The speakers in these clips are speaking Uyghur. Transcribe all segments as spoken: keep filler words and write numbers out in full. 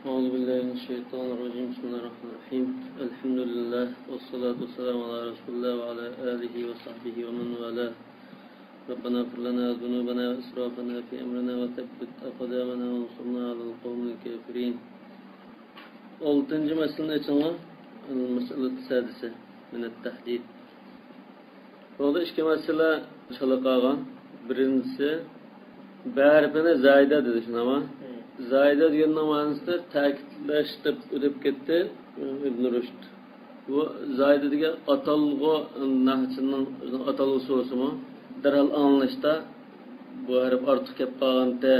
أعوذ بالله من الشيطان الرجيم. بسم الله الرحمن الرحيم. الحمد لله والصلاة والسلام على رسول الله وعلى آله وصحبه ومن والاه. ربنا اغفر لنا ذنوبنا وإسرافنا في أمرنا وثبت أقدامنا وانصرنا على القوم الكافرين. ئالتىنچى مەسىلىنى ئېچىڭلار. المسألة السادسة من التحديد. بۇنىڭدا ئىككى مەسىلە چالا قالغان. بىرىنچىسى، بە ھەرپىنى زايىدە دېدى، شۇنداقمۇ؟ زايىدە دېگەننىڭ مەنىسى تەكىتلەش دەپ ئۆتۈپ كەتتى ئىبن رۇشد. بۇ زايىدە دېگەن ئاتالغۇ، نەھۋچىنىڭ ئۆزىنىڭ ئاتالغۇسى بولسىمۇ، دەرھال ئاڭلىنىشتا بۇ ھەرپ ئارتۇق كەپ قالغانتى،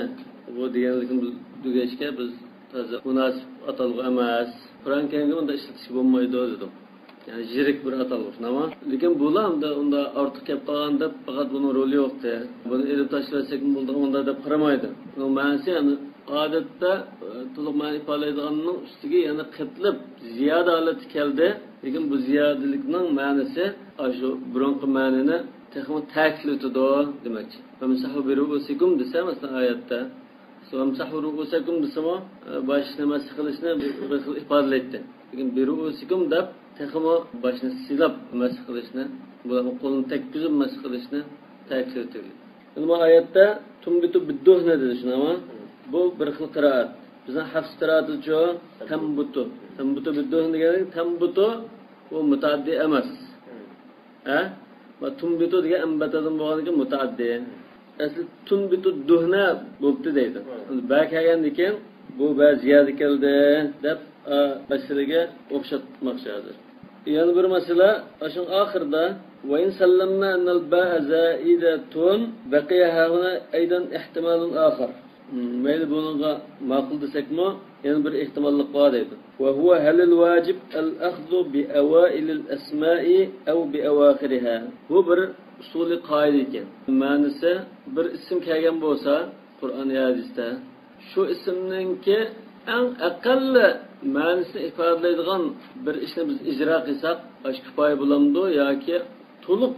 بۇ دېگەنلىكىنى بىل-، دېگەچكە بىز تازا مۇناسىپ ئاتالغۇ ئەمەس. قۇرئان كەرىمدە بۇنداق ئىشلىتىشكە بولمايدۇ دېدۇق. يەنى يىرىك بىر ئاتالغۇ، شۇنداقمۇ؟ لېكىن بۇلار ئەمدى ئۇنداق ئارتۇق كەپ قالغان دەپ پەقەت بۇنىڭ رولى يوقتى. بۇنى ئېلىپ تاشلىۋەتسەكمۇ بولىدىغان ئۇنداق دەپ قارىمايدۇ. بۇنىڭ مەنىسى يەنى ئادەتتە، ئە، تولۇق مەنە ئىپادىلەيدىغاننىڭ ئۈستىگە يەنە قېتىلىپ زىيادە ھالەتتە كەلدى. لېكىن بۇ زىيادىلىكنىڭ مەنىسى ئاشۇ بۇرۇنقى مەنىنى تېخىمۇ تەكىتلىۋېتىدۇ دېمەكچى. فامسحوا برؤوسكم دېسە، مەسىلەن، ئايەتتە، فامسحوا رؤوسكم دېسىمۇ، ئە، باشنى مەسخ قىلىشنى بىر، بىر خىل ئىپادىلەيتتى. لېكىن برؤوسكم دەپ تېخىمۇ باشنى سىلاپ مەسخ قىلىشنى، بۇلارنىڭ قولىنى تەگكۈزۈپ مەسخ قىلىشنى تەكىتلىدى. يەنە بۇ ئايەتتە تۇنبىتۇ بىددۇھنە دېدى، شۇنداقمۇ؟ بۇ بىر خىل قىرائەت. بىزنىڭ ھەفس قىرائىتىچۇ؟ تەمبۇتۇ. تەمبۇتۇ بىددۇھنە دېگەن تەمبۇتۇ، بۇ مۇتەئەددى ئەمەس. ھە؟ ۋە تۇنبىتۇ دېگەن ئەنبەتەدىن بولغاندىكىن مۇتەئەددى. ئەسلى تۇنبىتۇ دۇھنە بوپتۇ دەيدۇ. بە كەلگەندىن كېيىن بۇ بە زىيادە كەلدى دەپ، ئە، مەسىلىگە ئوخشاتماقچى ھازىر. يەنە بىر مەسىلە، ئاشۇنىڭ ئاخىرىدا، وإن سلمنا أن الباء زائدة بقي هاهنا أيضا احتمال آخر. مەيلى، بۇنىڭغا ماقۇل دېسەكمۇ، يەنە بىر ئېھتىماللىق بار دەيدۇ. وهو هل الواجب الأخذ بأوائل الأسماء أو بأواخرها؟ بۇ بىر ئۇسۇلىي قائىدە ئىكەن. مەنىسى، بىر ئىسىم كەلگەن بولسا قۇرئان يا ھەدىستە، شۇ ئىسىمنىڭكى ئەڭ ئەقەللى مەنىسىنى ئىپادىلەيدىغان بىر ئىشنى بىز ئىجرا قىلساق، ئاشۇ كۇپايە بولامدۇ ياكى تولۇق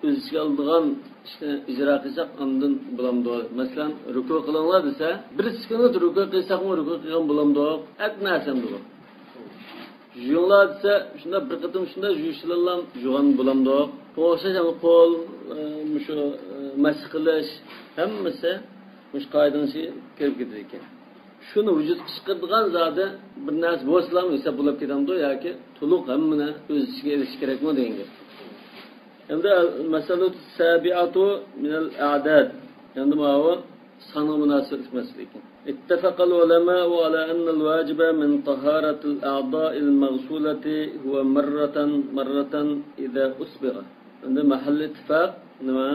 ئۆز ئىچىگە ئالىدىغان ئىشنى ئىجرا قىلساق، ئاندىن بولامدۇ؟ مەسىلەن، رۇكۇ قىلىڭلار دېسە، بىر سېكۇنت رۇكۇ قىلساقمۇ رۇكۇ قىلغان بولامدۇق؟ ئەت نەرسەمدۇ بۇ؟ يۇيۇڭلار دېسە، شۇنداق بىر قېتىم شۇنداق يۇيۇشلارلا يۇغان بولامدۇق؟ بۇ ئوخشاش ھەم قول، ئە، مۇشۇ، ئە، مەسخ قىلىش، ھەممىسى مۇشۇ قائىدىنىڭ ئىچىگە كىرىپ كېتىدىكەن. شۇنى ۋۇجۇدقا چىقىرىدىغان زادى بىر نەرسە بولسىلا ھېساب بولۇپ كېتەمدۇ ياكى تولۇق ھەممىنى ئۆز ئىچىگە ئېلىش كېرەكمۇ دېگەن گەپ. ئەمدى المسألة السابعة من الأعداد. ئەمدى ماۋۇ سانغا مۇناسىۋەتلىك مەسىلە ئىكەن. اتفق العلماء على أن الواجب من طهارة الأعضاء المغسولة هو مرة مرة إذا أسبغ. ئەمدى مەھەللى ئىتتىپاق نېمە؟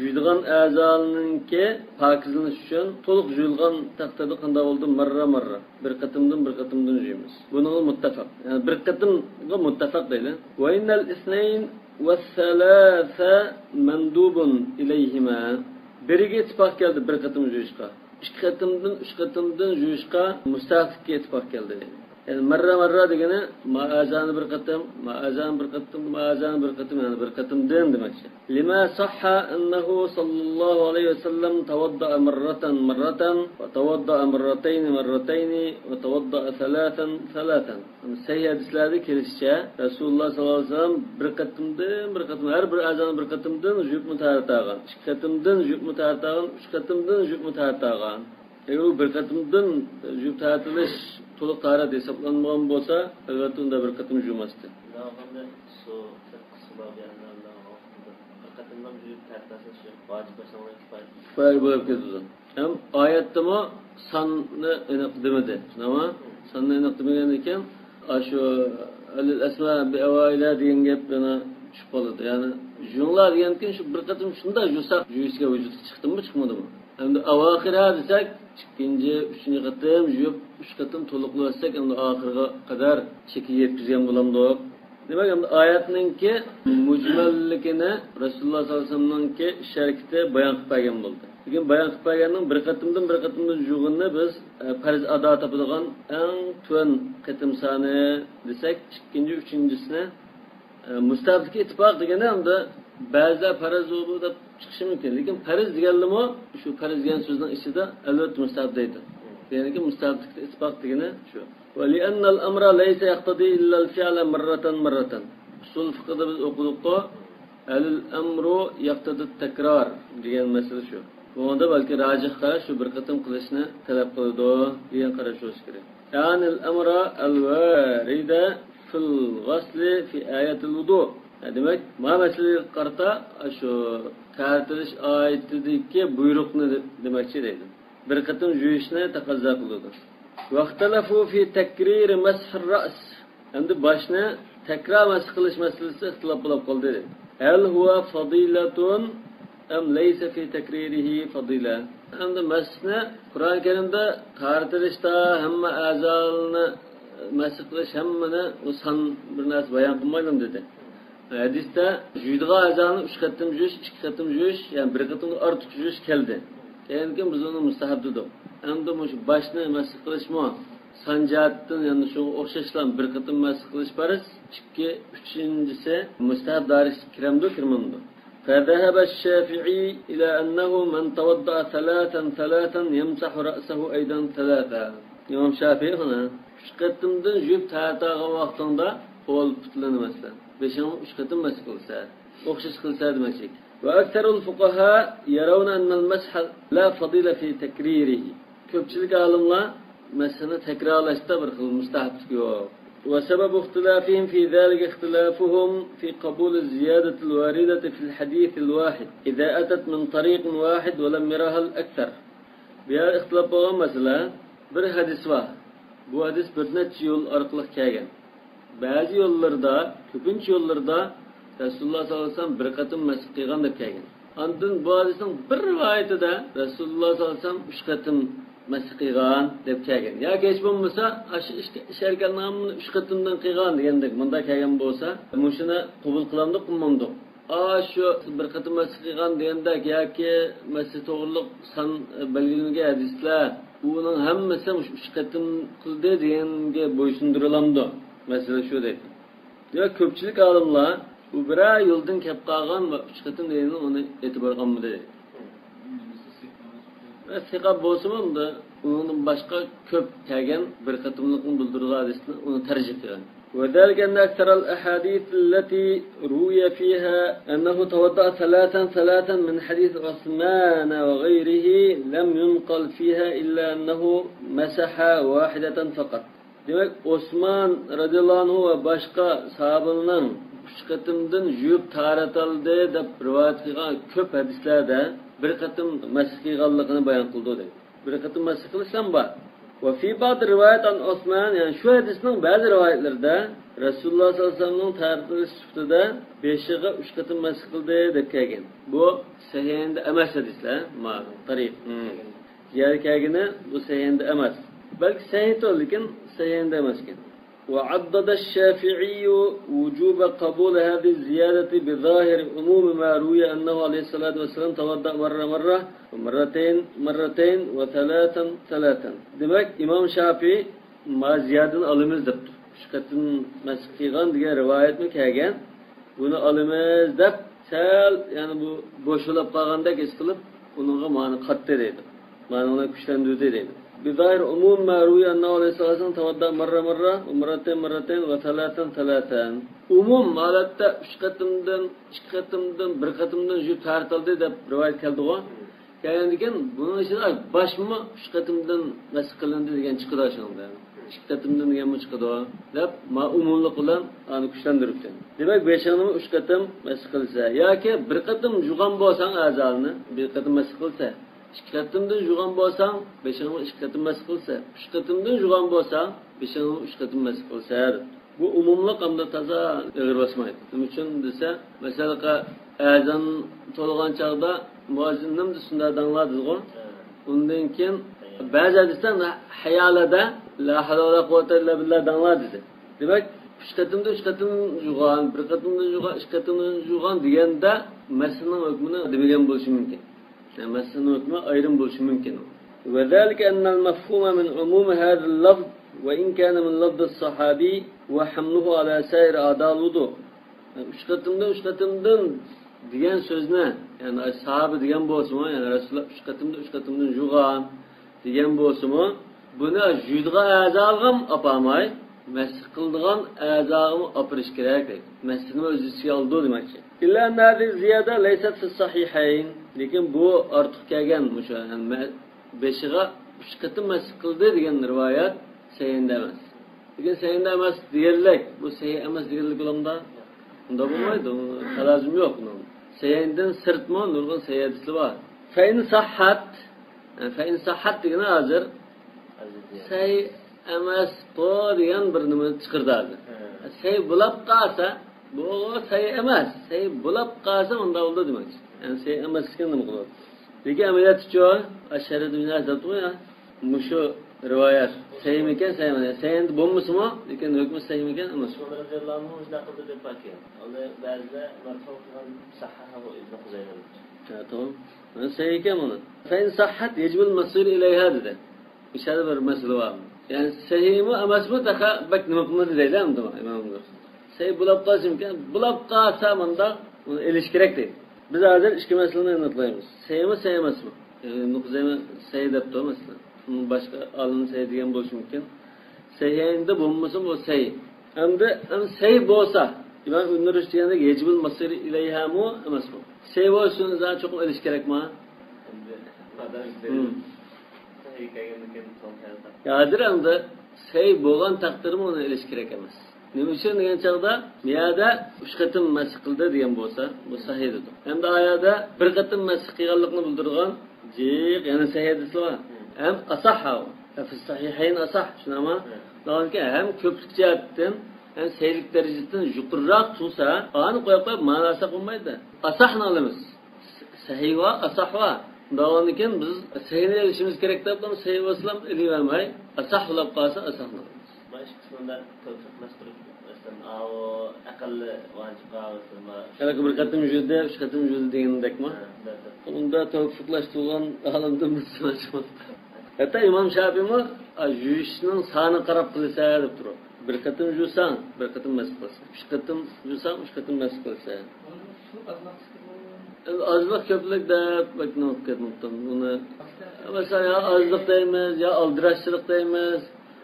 يۇيىدىغان ئەزانىڭكى پاكىزلىنىش ئۈچۈن تولۇق يۇيۇلغان تەقدىردە قانداق بولىدۇ؟ مەررە مەررە. بىر قېتىمدىن، بىر قېتىمدىن يۇيىمىز. بۇنىڭغا مۇتتەپەق. يەنى بىر قېتىمغا مۇتتەپەق دەيلى. وإن الاثنين والثلاث مندوب إليهما. بىرىگە ئىتتىپاق كەلدى بىر قېتىم يۇيۇشقا. ئىككى قېتىمدىن، ئۈچ قېتىمدىن يۇيۇشقا مۇستەھەبلىككە ئىتتىپاق كەلدى. يەنى مەررە مەررە دېگىنى ما ئەزانى بىر قېتىم، ما ئەزانى بىر قېتىم، ما ئەزانى بىر قېتىم، يەنى بىر قېتىمدىن دېمەكچى. لما صح أنه صلى الله عليه وسلم توضأ مرة مرة وتوضأ مرتين مرتين وتوضأ ثلاثا ثلاثا. سەھىھ ھەدىسلەردە كېلىشىچە، رەسۇلۇللاھ سەللەللاھۇ ئەلەيھى ۋەسەللەم بىر قېتىمدىن بىر قېتىم، ھەر بىر ئەزانى بىر قېتىمدىن يۇيۇپمۇ تەھارەت ئالغان، ئىككى قېتىمدىن يۇيۇپمۇ تەھارەت ئالغان، ئۈچ قېتىمدىن يۇيۇپمۇ تەھارەت ئالغان. ئەگەر ئۇ بىر قېتىمدىن يۇيۇپ تەھارەت ئېلىش تولۇق تەھارەت ھېسابلانمىغان بولسا، ئەلۋەتتە ئۇندا بىر قېتىم يۇيماستى. بىر قېتىملا يۇيۇپ تەھارەت ئالسا شۇ ۋاجىپ باشلانغان كۇپايە. كۇپايە بولۇپ كېتىدۇ. ھەم ئايەتتىمۇ ساننى ئېنىق دېمىدى. شۇنداقمۇ؟ ساننى ئېنىق دېمىگەندىكىن، ئاشۇ ئەلىل ئەسما بىئەۋائىلە دېگەن گەپ يەنە چۈشۈپ قالىدۇ. يەنى يۇيۇڭلار دېگەندىكىن شۇ بىر قېتىم شۇنداق يۇساق، يۇيۇشقا ۋۇجۇدقا چىقتىمۇ، چىقمىدىمۇ؟ ئەمدى ئاۋاخىرا دېسەك، ئىككىنچى، ئۈچىنچى قېتىم يۇيۇپ، ئۈچ قېتىم تولۇقلىۋەتسەك، ئەمدى ئاخىرىغا قەدەر چېكىگە يەتكۈزگەن بولامدۇق؟ دېمەك، ئەمدى ئايەتنىڭكى مۇجمەللىكىنى رەسۇلۇللاھ سەللەللاھۇ ئەلەيھى ۋەسەللەمنىڭكى شەرىئىتى بايان قىلىپ بەرگەن بولدى. لېكىن بايان قىلىپ بەرگەننىڭ بىر قېتىمدىن بىر قېتىمدىن يۇغىنىنى بىز، ئە، پەرز ئادا تاپىدىغان ئەڭ تۆۋەن قېتىم سانى دېسەك، ئىككىنچى، ئۈچىنچىسىنى ئە، مۇستەھەبلىككە ئىتتىپاق دېگەندە، ئەمدى بەزىلەر پەرز بۇ، بۇ دەپ چىقىشى مۇمكىن. لېكىن پەرز دېگەندىمۇ، شۇ پەرز دېگەن سۆزنىڭ ئىچىدە ئەلۋەتتە مۇستەھەب دەيدۇ. يەنىكى مۇستەھەبلىكتە ئىتتىپاق دېگىنى شۇ. ولأن الأمر ليس يقتضي إلا الفعل مرة مرة. ئۇسۇل فىقھىدا بىز ئوقۇدۇققۇ، هل الأمر يقتضي التكرار دېگەن مەسىلە شۇ. بۇنىڭدا بەلكى راجىھ قاراش شۇ بىر قېتىم قىلىشنى تەلەپ قىلىدۇ دېگەن قاراش بولۇشى كېرەك. يعني الأمر الوارد في الغسل في آية الوضوء. دېمەك، ما مەسىلىگە قارىتا شۇ تەھارەت ئېلىش ئايىتىدىكى بۇيرۇقنى دېمەكچى دەيدۇ. بىر قېتىم يۇيۇشنى تەقەززا قىلىدۇ. واختلفوا في تكرير مسح الرأس. ئەمدى باشنى تەكرار مەسخ قىلىش مەسىلىسىدە ئىختىلاپ بولۇپ قالدى. هل هو فضيلة أم ليس في تكريره فضيلة؟ ئەمدى مەسخنى قۇرئان كەرىمدە تەھارەت ئېلىشتا ھەممە ئەزالارنى مەسخ قىلىش، ھەممىنى ئۇ سان بىر نەرسە بايان قىلمايلىمۇ دېدى. ھەدىستە يۇيىدىغان ئەزانى ئۈچ قېتىم يۇيۇش، ئىككى قېتىم يۇيۇش، يەنى بىر قېتىمدىن ئارتۇق يۇيۇش كەلدى. كېيىنكى بىز ئۇنى مۇستەھەب دېدۇق. ئەمدى مۇشۇ باشنى مەسخ قىلىشمۇ سان جەھەتتىن يەنە شۇنىڭغا ئوخشاشلا بىر قېتىم مەسخ قىلىش پەرز، ئىككى، ئۈچىنچىسى مۇستەھەب دائىرىسىگە كىرەمدۇ، كىرمەمدۇ؟ فذهب الشافعي إلى أنه من توضأ ثلاثا ثلاثا يمسح رأسه أيضا ثلاثا. ئىمام شافىئى مانا ئۈچ قېتىمدىن يۇيۇپ تەھارەت ئالغان ۋاقتىڭدا قول پۇتلىرىنى مەسىلەن بېشىڭنى ئۈچ قېتىم مەسخ قىلسا، ئوخشاش قىلسا دېمەكچى. وأكثر الفقهاء يرون أن المسح لا فضيلة في تكريره. كۆپچىلىك ئالىملار مەسخنى تەكرارلاشتا بىر خىل مۇستەھەبلىك يوق. وسبب اختلافهم في ذلك اختلافهم في قبول الزيادة الواردة في الحديث الواحد إذا أتت من طريق واحد ولم يرها الأكثر. بۇ يەردە ئىختىلاپ بولغان مەسىلە، بىر ھەدىس بار. بۇ ھەدىس بىر نەچچە يول ئارقىلىق كەلگەن. بەزى يوللىرىدا، كۆپىنچە يوللىرىدا رەسۇلۇللاھ سەللەللاھۇ ئەلەيھى ۋەسەللەم بىر قېتىم مەسخ قىلغان دەپ كەلگەن. ئاندىن بۇ ھەدىسنىڭ بىر رىۋايىتىدە رەسۇلۇللاھ سەللەللاھۇ ئەلەيھى ۋەسەللەم ئۈچ قېتىم مەسخ قىلغان دەپ كەلگەن. ياكى ھېچ بولمىسا، ئاشۇ ئىش، ئىش ھەرىكەتنىڭ ھەممىنى ئۈچ قېتىمدىن قىلغان دېگەندەك مۇنداق كەلگەن بولسا، مۇشۇنى قوبۇل قىلامدۇق، قىلمامدۇق؟ ئاشۇ بىر قېتىم مەسخ قىلغان دېگەندەك ياكى مەسخ توغرۇلۇق سان بەلگىلىنگەن ھەدىسلەر، ئۇنىڭ ھەممىسى مۇشۇ ئۈچ قېتىم قىلدى دېگەنگە بويسۇندۇرۇلامدۇ؟ مەسىلە شۇ دەيدۇ. يا كۆپچىلىك ئالىملار بۇ بىرەر يولدىن كەپ قالغان ۋە ئۈچ قېتىم دېگەننى ئۇنى ئېتىبارغا ئالمىدى. ۋە سىقا بولسىمۇ ئۇندا ئۇنىڭدىن باشقا كۆپ كەلگەن بىر قېتىملىقنى بىلدۈرىدىغان ھەدىسنى ئۇنى تەرجىھ قىلغان. وذلك أن أكثر الأحاديث التي روي فيها أنه توضأ ثلاثا ثلاثا من حديث عثمان وغيره لم ينقل فيها إلا أنه مسح واحدة فقط. دېمەك، ئوسمان رەزىياللاھۇ ئەنھۇ ۋە باشقا ساھابىلەرنىڭ ئۈچ قېتىمدىن يۇيۇپ تاھارەت ئالدى دەپ رىۋايەت قىلغان كۆپ ھەدىسلەردە بىر قېتىم مەسخ قىلغانلىقىنى بايان قىلىدۇ دەيدۇ. بىر قېتىم مەسخ قىلىشلام بار. وفي بعض الروايات عن عثمان، يەنى شۇ ھەدىسنىڭ بەزى رىۋايەتلىرىدە رەسۇلۇللاھ سەللەللاھۇ ئەلەيھى ۋەسەللەمنىڭ تەھارەت ئېلىش سۈپىتىدە بېشىغا ئۈچ قېتىم مەسخ قىلدى دەپ كەلگەن. بۇ سەھىھىندە ئەمەس ھەدىسلەر، ما، تارىخ. زىيادە كەلگىنى بۇ سەھىھىندە ئەمەس. بەلكى سەھىھتۇر، لېكىن سەھىھىندە ئەمەسكەن. وعضد الشافعي وجوب قبول هذه الزيادة بظاهر عموم ما روي أنه عليه الصلاة والسلام توضأ مرة مرة ومرتين مرتين وثلاثا ثلاثا. دېمەك، ئىمام شافىئىي ما زىيادىنى ئالىمىز دەپتۇ. ئۈچ قېتىم مەسخ قىلغان دېگەن رىۋايەتمۇ كەلگەن. بۇنى ئالىمىز دەپ سەل، يەنى بۇ بوشىلاپ قالغاندەك ھېس قىلىپ، ئۇنىڭغا مانا قاتتى دەيدۇ. مانا ئۇنى كۈچلەندۈردى دەيدۇ. بظاهر عموم ما روي أنه عليه الصلاة والسلام توضأ مرة مرة ومرتين مرتين وثلاثا ثلاثا. ئومۇم ھالەتتە ئۈچ قېتىمدىن، ئىككى قېتىمدىن، بىر قېتىمدىن يۇيۇپ تاھارەت ئالدى دەپ رىۋايەت كەلدىغۇ. كەلگەندىكىن بۇنىڭ ئىچىدە باشمۇ ئۈچ قېتىمدىن مەسخ قىلىندى دېگەن چىقىدۇ شۇنىڭدا. ئىككى قېتىمدىن دېگەنمۇ چىقىدۇ دەپ، ما ئومۇملۇق بىلەن ئانى كۈچلەندۈرۈپتۇ. دېمەك، بېشىڭنىمۇ ئۈچ قېتىم مەسخ قىلسا ياكى بىر قېتىم يۇغان بولساڭ ئەزالىنى، بىر قېتىم مەسخ قىلسا، ئىككى قېتىمدىن يۇغان بولساڭ، بېشىڭنى ئىككى قېتىم مەسخ قىلسا، ئۈچ قېتىمدىن يۇغان بولساڭ، بېشىڭنى ئۈچ قېتىم مەسخ قىلسا. بۇ ئومۇملۇق ھەمدە تازا ئېغىر باسمايدۇ. نېمە ئۈچۈن دېسە، مەسىلەن، ئەزان تولغان چاغدا مۇئەززىن نېمە دېسە شۇنداق دەڭلار دېدىغۇ. ئۇندىن كېيىن بەزى ھەدىستە ھەييە ئەلەلفەلاھ، لا ھەۋلە ۋەلا قۇۋۋەتە ئىللا بىللاھ دەڭلار دېدى. دېمەك، ئۈچ قېتىمدا ئۈچ قېتىم يۇغان، بىر قېتىمدا يۇغان، ئىككى قېتىمدا يۇغان دېگەندە مەسخنىڭ ھۆكمىنى دېمىگەن بولۇشى مۇمكىن. يەنى مەسخنىڭ ھۆكمى ئايرىم بولۇشى مۇمكىن. وذلك أن المفهوم من عموم هذا اللفظ وإن كان من لفظ الصحابي وحمله على سائر أعضاء الوضوء. ئۈچ قېتىمدىن، ئۈچ قېتىمدىن دېگەن سۆزنى، يەنى ساھابە دېگەن بولسىمۇ، يەنى رەسۇلۇللاھ ئۈچ قېتىمدىن، ئۈچ قېتىمدىن يۇغان دېگەن بولسىمۇ، بۇنى يۇيىدىغان ئەزاغىمۇ ئاپارماي، مەسخ قىلىدىغان ئەزاغىمۇ ئاپىرىش كېرەك دەيدۇ. مەسخنىمۇ ئۆز ئىچىگە ئالىدۇ دېمەكچى. إلا أن هذه الزيادة ليست في الصحيحين. لېكىن بۇ ئارتۇق كەلگەن مۇشۇ، يەنى مە-، بېشىغا ئۈچ قېتىم مەسخ قىلدى دېگەن رىۋايەت سەھىھىندە ئەمەس. لېكىن سەھىھىندە ئەمەس دېگەنلىك، بۇ سەھىھ ئەمەس دېگەنلىك بولامدا؟ ئۇنداق بولمايدۇ. تالازۇم يوق بۇنىڭ. سەھىھىندىن سىرتمۇ نۇرغۇن سەھىھ ھەدىسلەر بار. فإن صحت، يەنى فإن صحت دېگىنى ھازىر سەھىھ ئەمەسقۇ دېگەن بىر نېمىنى چىقىردى ھازىر. ھە. سەھىھ بولاپ قالسا، بۇ سەھىھ ئەمەس. سەھىھ بولاپ قالسا ئۇنداق بولىدۇ دېمەكچى. يەنى سەھىھ ئەمەسلىكىنى نېمە قىلىدۇ؟ لېكىن ئەمەلىيەتتىچۇ، ئەشەرىدۇن دەپتىغۇ يا. مۇشۇ رىۋايەت سەھىھمىكەن، سەھىھمىكەن؟ سەھىھ بولمىسىمۇ، لېكىن ھۆكمى سەھىھمىكەن ئەمەسمۇ؟ ئۇمەر رەزىياللاھۇ ئەنھۇ مۇشۇنداق قىلدى دەپ باركەن. ئۇنى بەزىلەر مەرفۇ قىلغان، سەھھەھۇ ئىبن خۇزەيمە دەپتۇ. ھە، توغرا. سەھىھكەن بۇنى. فإن صحت يجب المصير إليها دېدى. مۇشۇ يەردە بىر مەسىلە بار. يەنى سەھىھمۇ ئەمەسمۇ، تېخى بەك نېمە قىلمىدى دەيدۇ ئەمدى ئىمام. سەھىھ بولاپ قالسىمىكەن؟ بولاپ قالسا مۇنداق، ئۇنى ئېلىش كېرەك دەيدۇ. بىز ھازىر ئىككى مەسىلىنى ئېنىقلايمىز. سەھىھمۇ، سەھىھ ئەمەسمۇ؟ ئىبن خۇزەيمە سەھىھ دەپتۇ، مەسىلەن. باشقا ئالىملار سەھىھ دېگەن بولۇشى مۇمكىن. سەھىھىندە بولمىسا، بۇ سەھىھ. ئەمدى، ئەمدى سەھىھ بولسا، ئىمام ئىبن رۇشد دېگەندەك يەجىبۇل مەسىرۇ ئىلەيھەمۇ ئەمەسمۇ؟ سەھىھ بولسا، شۇنى چوقۇم ئېلىش كېرەكمۇ؟ ئەمدى، مادام سەھىھ كەلگەندىن كېيىن سوڭ كەلسە. ھازىر ئەمدى سەھىھ بولغان تەقدىردىمۇ ئۇنى ئېلىش كېرەك ئەمەس. نېمە ئۈچۈن دېگەن چاغدا، بۇ يەردە ئۈچ قېتىم مەسخ قىلدى دېگەن بولسا، بۇ سەھىھ دېدۇق. ئەمدى ئۇ يەردە بىر قېتىم مەسخ قىلغانلىقىنى بىلدۈرىدىغان جىق يەنە سەھىھ ھەدىسى بار. ھەم ئەسەھ ھاۋا. فىس سەھىھەين ئەسەھ، شۇنداقمۇ؟ ھە. شۇنىڭكى ھەم كۆپلۈك جەھەتتىن، ھەم سەھىھلىك دەرىجىسىدىن يۇقىرىراق تۇرسا، ئانى قويۇپ قويۇپ مانا ئالساق بولمايدۇ. ئەسەھنى ئالىمىز. سەھىھ ۋە ئەسەھ ۋە. ئۇنداقتىن كېيىن بىز سەھىھنى ئېلىشىمىز كېرەك دەپ، سەھىھ بولسىلا ئېلىۋەرمەي، ئەسەھ بولاپ قالسا ئەسەھنى ئالىمىز. مانا شۇ قىسمىدا تەۋپىقلاشتۇرۇپ، مەسىلەن، ئاۋۇ ئەقەللى ۋاجىپ قالسا، مانا شۇ ھېلىقى بىر قېتىم يۇدى، ئۈچ قېتىم يۇدى دېگەندەكمۇ؟ ھە، دەپ، دەپ. ئۇندا تەۋپىقلاشتۇرغان ئالىمدىن بىرسى مەن چىقماپتۇ. ھەتتا ئىمام شافىئىمۇ، ئا، يۇيۇشنىڭ سانىنى قاراپ قىلىسەن دەپ تۇرۇپ، بىر قېتىم يۇساڭ، بىر قېتىم مەسخ قىلىسەن. ئۈچ قېتىم يۇساڭ، ئۈچ قېتىم مەسخ قىلىسەن. ئەمدى ئازلىق كۆپلۈك دەپ بەك نېمە قىلىپ كەتمەپتۇ بۇنى. مەسىلەن، يا ئازلىق دەيمىز، يا ئالدىراشچىلىق دەيمىز.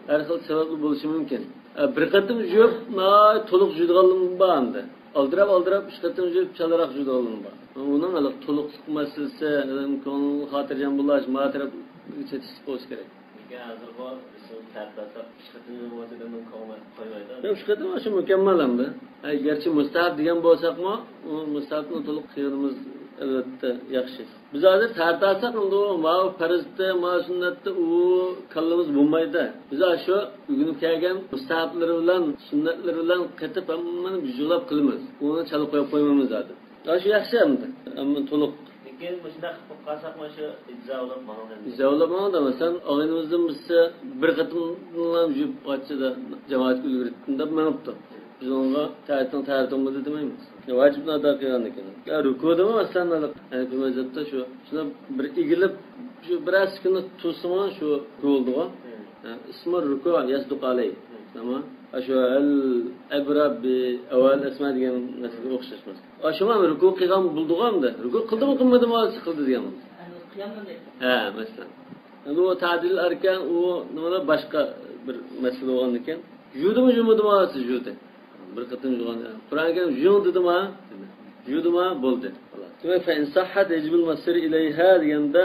ھەر خىل سەۋەبلەر بولۇشى مۇمكىن. ئە، بىر قېتىم يۇيۇپ، ناھايىتى تولۇق يۇيىدىغانلىرىمۇ بار ئەمدى. ئالدىراپ، ئالدىراپ، ئۈچ قېتىم يۇيۇپ، چالاراق يۇيىدىغانلىرىمۇ بار. ئۇنىڭ ھېلىقى تولۇقلۇق مەسىلىسى، ئادەم كۆڭلى خاتىرجەم بولۇش، ما تەرەپكە چېتىشلىق بولۇشى كېرەك. لېكىن ھازىر بۇ بىزنىڭ تەبىئەتتە ئۈچ قېتىم يۇيۇۋاتىدۇ، كۆڭلى قويمايدۇ. يا، ئۈچ قېتىم شۇ مۇكەممەل ئەمدى. ئەي، گەرچە مۇستەھەب دېگەن بولساقمۇ، ئۇ مۇستەھەبنى تولۇق قىلغىنىمىز ئەلۋەتتە ياخشى. بىز ھازىر تەرەت ئالساق، ئەمدى ئۇ ماۋۇ پەرزتى، ماۋۇ سۈننەتتى، ئۇ كاللىمىز بولمايدۇ. بىز ئاشۇ ئۆگىنىپ كەلگەن مۇستەھەبلىرى بىلەن، سۈننەتلىرى بىلەن قېتىپ ھەممىنى بىر جۇغلاپ قىلىمىز. ئۇنى چالا قويۇپ قويمايمىز ھازىر. ئاشۇ ياخشى ئەمدى. ئەمما تولۇق. لېكىن مۇشۇنداق قىلىپ قالساق، مانا شۇ ئىجزا بولۇپ ماڭىدۇ. ئىجزا بولۇپ ماڭىدۇ. مەسىلەن، ئاغىنىمىزدىن بىرسى بىر قېتىملا يۇيۇپ قاچتى-دە، جامائەتكە ئۈلگۈردى دەپ مېڭىپتۇ. بىز ئۇنىڭغا تەرىتىڭ، تەرىتىڭ بولدى دېمەيمىز. ۋاجىپنى ئادا قىلغاندىن كېيىن. يا رۇكۇدىمۇ، مەسىلەن، ھەنەفىي مەزھەپتە شۇ. شۇنداق بىر ئېگىلىپ، شۇ بىرەر سېكۇنت تۇرسىمۇ شۇ رۇكۇ بولىدىغۇ. ھە، ئىسمۇ رۇكۇ يەسدۇقۇ ئەلەيھ. ئەمما شۇ ئەل ئەبرا بى ئەۋەل ئەسما دېگەن نەرسىگە ئوخشاشماس. ئاشۇ مانا رۇكۇ قىلغان بولدىغۇ ئەمدى. رۇكۇ قىلدىمۇ قىلمىدىمۇ، ھازىر قىلدى دېگەن بولدى. ھە، مەسىلەن. ئەمدى ئۇ تەدىل ئەركان، ئۇ نېمىلەر باشقا بىر مەسىلە بولغاندىكىن. يۇدىمۇ يۇمىدىمۇ، ھازىر يۇدى. بىر قېتىم يۇغان. قۇرئان كەرىم يۇڭ دېدىما؟ دېدى. يۇدىما؟ بولدى. دېمەك، فإن صحت يجب المصير إليها دېگەندە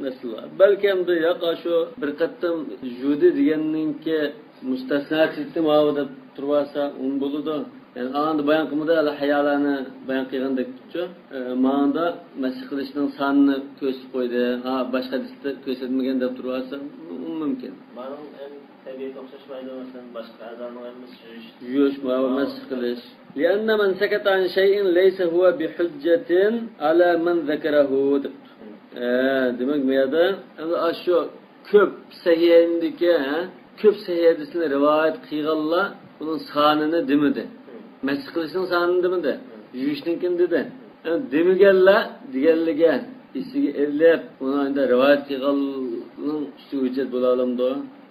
مەسىلە بار. بەلكى ئەمدى ياق، شۇ بىر قېتىم يۇدى دېگەننىڭكى مۇستەسنا چىقتى ماۋۇ دەپ تۇرۇۋالسا، ئۇمۇ بولىدۇ. يەنى ئاندا بايان قىلمىدى، ھېلى ھايالارنى بايان قىلغاندەك تۇتچۇ. ئە، ماڭدا مەسخ قىلىشنىڭ سانىنى كۆرسىتىپ قويدى. ھا، باشقا ھەدىستە كۆرسەتمىگەن دەپ تۇرۇۋالسا، ئۇمۇ مۇمكىن. ماڭا تەبىئەت ئوخشاشمايدۇ، مەسىلەن، باشقا ئەزانىڭ ھەممىسى يۇيۇش. يۇيۇش، ماۋۇ مەسخ قىلىش. لأن من سكت عن شيء ليس هو بحجة على من ذكره دەپتۇ. ئە، دېمەك، بۇ يەردە ئەمدى ئاشۇ كۆپ سەھىھەيندىكى، ھە، كۆپ سەھىھ ھەدىسنى رىۋايەت قىلغانلار ئۇنىڭ سانىنى دېمىدى. مەسخ قىلىشنىڭ سانىنى دېمىدى. يۇيۇشنىڭكىنى دېدى. ئەمدى دېمىگەنلەر دېگەنلىكى ئېسىگە ئېلىپ، ئۇنى ئەمدى رىۋايەت قىلغاننىڭ ئۈستىگە ھۆججەت بولالامدۇ؟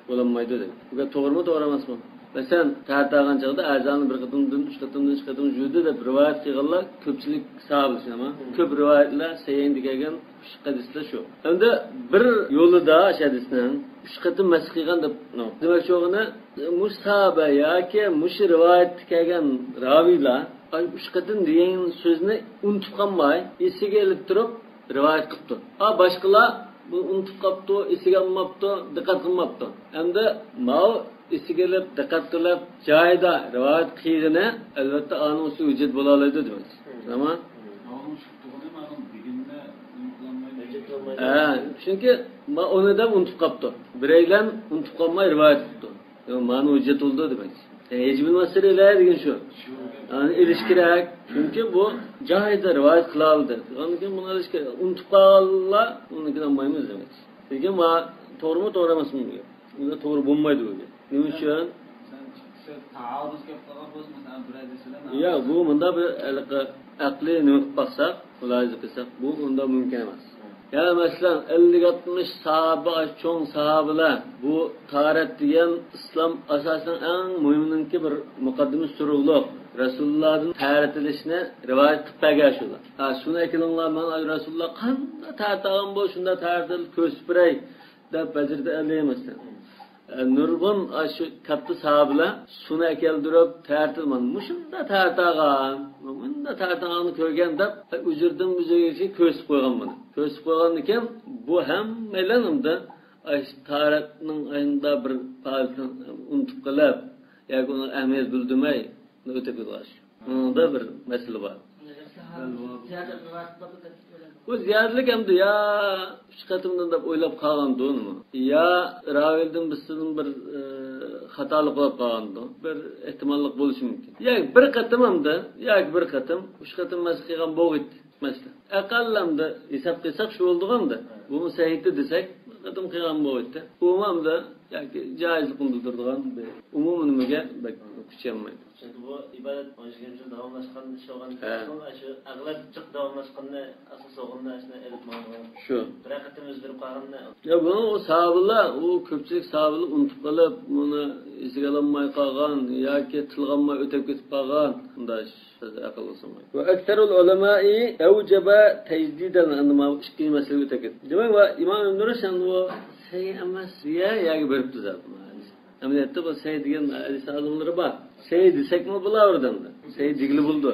بولالمايدۇ دېدى. بۇ گەپ توغرىمۇ، توغرا ئەمەسمۇ؟ مەسىلەن، تەھەر تارتقان چاغدا ئەزانى بىر قېتىمدىن، ئۈچ قېتىمدىن، ئۈچ قېتىم يۇيدى دەپ رىۋايەت قىلغانلار كۆپچىلىك ساھابە، شۇنداقمۇ؟ كۆپ رىۋايەتلەر سەھىھتە كەلگەن ئۈچ ھەدىسلەر شۇ. ئەمدى بىر يولىدا ئاشۇ ھەدىسنىڭ ئۈچ قېتىم مەسخ قىلغان دەپ، نو. دېمەكچى بولغىنى، مۇشۇ ساھابە ياكى مۇشۇ رىۋايەتتە كەلگەن راۋىيلار ئۈچ قېتىم دېگەن سۆزنى ئۇنتۇپ قالماي، ئېسىگە ئېلىپ تۇرۇپ رىۋايەت قىپتۇ. ھا، باشقىلار بۇ ئۇنتۇپ قاپتۇ، ئېسىگە ئالماپتۇ، دىققەت قىلماپتۇ. ئەمدى ماۋۇ ئېسىگە ئېلىپ، دىققەت قىلىپ، جايىدا رىۋايەت قىلغىنى، ئەلۋەتتە، ئانىڭ ئۈستىگە ھۆججەت بولالايدۇ دېمەكچى. تامام؟ ھە، چۈنكى ما-، ئۇنى دەپ ئۇنتۇپ قاپتۇ. بىرەيلەن ئۇنتۇپ قالماي رىۋايەت قىپتۇ. يا، مانا ھۆججەت بولدى دېمەكچى. يا، ھېچ بىلمەسلىرى ئىلە دېگەن شۇ. ئۇنى ئېلىش كېرەك. چۈنكى بۇ جايىدا رىۋايەت قىلالىدى. ئاندىن كېيىن بۇنى ئېلىش كېرەك. ئۇنتۇپ قالغانلار ئۇنىڭكىنى ئالمايمىز دېمەكچى. لېكىن ما توغرىمۇ توغرا ئەمەسمۇ بۇ گەپ؟ بۇنداق توغرا بولمايدۇ بۇ گەپ. نېمە ئۈچۈن؟ يا، بۇ مۇنداق بىر ھېلىقى ئەقلىي نېمە قىلىپ باقساق، مۇلاھىزە قىلساق، بۇ ئۇنداق مۇمكىن ئەمەس. يا، مەسىلەن، ئەللىك ئاتمىش ساھابە، چوڭ ساھابىلەر، بۇ تاھارەت دېگەن ئىسلام ئاساسىنىڭ ئەڭ مۇھىمىنىڭكى بىر مۇقەددىمە سۈرۈلۈق، رەسۇلۇللادىن تاھارەت ئېلىشنى رىۋايەت قىلىپ بەرگەن شۇلار. ھە، شۇنى ئەكېلىڭلار، مانا رەسۇلۇللا قانداق تاھارەت ئالغان بولسا، شۇنداق تاھارەت ئېلىپ كۆرسىتىپ بېرەي دەپ ۋەزىردە ئەلەيھىسسالام. ئە، نۇرغۇن ئاشۇ كاتتا ساھابىلەر سۇنى ئەكەلدۈرۈپ، تەرتىپ، مانا مۇشۇنداق تەرتىپ ئالغان، مۇنداق تەرتىپ ئالغاننى كۆرگەن دەپ، ئۇجۇردىن ئۇجۇرغىچە كۆرسىتىپ قويغان بۇنى. كۆرسىتىپ قويغاندىكىن، بۇ ھەممەيلەن ئەمدى ئاشۇ تەرتىپنىڭ ئاينىدا بىر پائالىيىتىنى ئۇنتۇپ قېلىپ، ياكى ئۇنىڭ ئەھمىيەت بىلدۈرمەي، ئۆتۈپ كېتىۋاتىدۇ. ئۇنىڭدا بىر مەسىلە بار. بۇ زىيادىلىك ئەمدى يا ئۈچ قېتىمدىن دەپ ئويلاپ قالغاندۇ نېمە؟ يا راۋىدىن بىرسىدىن بىر، ئى، خاتالىق بولۇپ قالغاندۇ. بىر ئېھتىماللىق بولۇشى مۇمكىن. ياكى بىر قېتىم ئەمدى، ياكى بىر قېتىم، ئۈچ قېتىم مەسخ قىلغان بولغىيتتى. مەسىلەن، ئەقەللەمدە ھېساب قىلساق شۇ بولىدىغاندا، بۇمۇ سەھىھتە دېسەك، بىر قېتىم قىلغان بولغىيتتى. ئۇمۇمدا ياكى جائىزلىقنى بىلدۈرىدىغان بىر ئومۇمىي نېمىگە بەك كۈچەنمەيدۇ. چۈنكى بۇ ئىبادەت ئون ئىككى يىل داۋاملاشقان ئىش بولغاندىكىن، ھە. ئاشۇ ئەغلەب جىق داۋاملاشقاننى ئاساس ئالغاندا شۇنى ئېلىپ ماڭىدىغان. شۇ. بىرەر قېتىم ئۆزگىرىپ قالغاننى. يا، بۇنى ئۇ ساھابىلار، ئۇ كۆپچىلىك ساھابىلار ئۇنتۇپ قېلىپ، بۇنى ئېسىگە ئالالماي قالغان ياكى تىلغا ئالماي ئۆتۈپ كېتىپ قالغان، بۇنداق ئىش. سىز ئەقىل قىلسىڭىز. وأكثر العلماء أوجب تجديد ال-، ئەمدى مانا ئىككىنچى مەسىلىگە ئۆتۈپ كەتتۇق. دېمەك، ۋە ئىمام ئىبن رۇشد ئەمدى بۇ سەھىھ ئەمەس دېگەن يەرگە بېرىپتۇ زادى. ئەمەلىيەتتە بۇ سەھىھ دېگەن ھەدىس ئالىملىرى بار. سەھىھ دېسەكمۇ بولاۋېرىدۇ ئەمدى. سەھىھ دېگىلى بولىدۇ.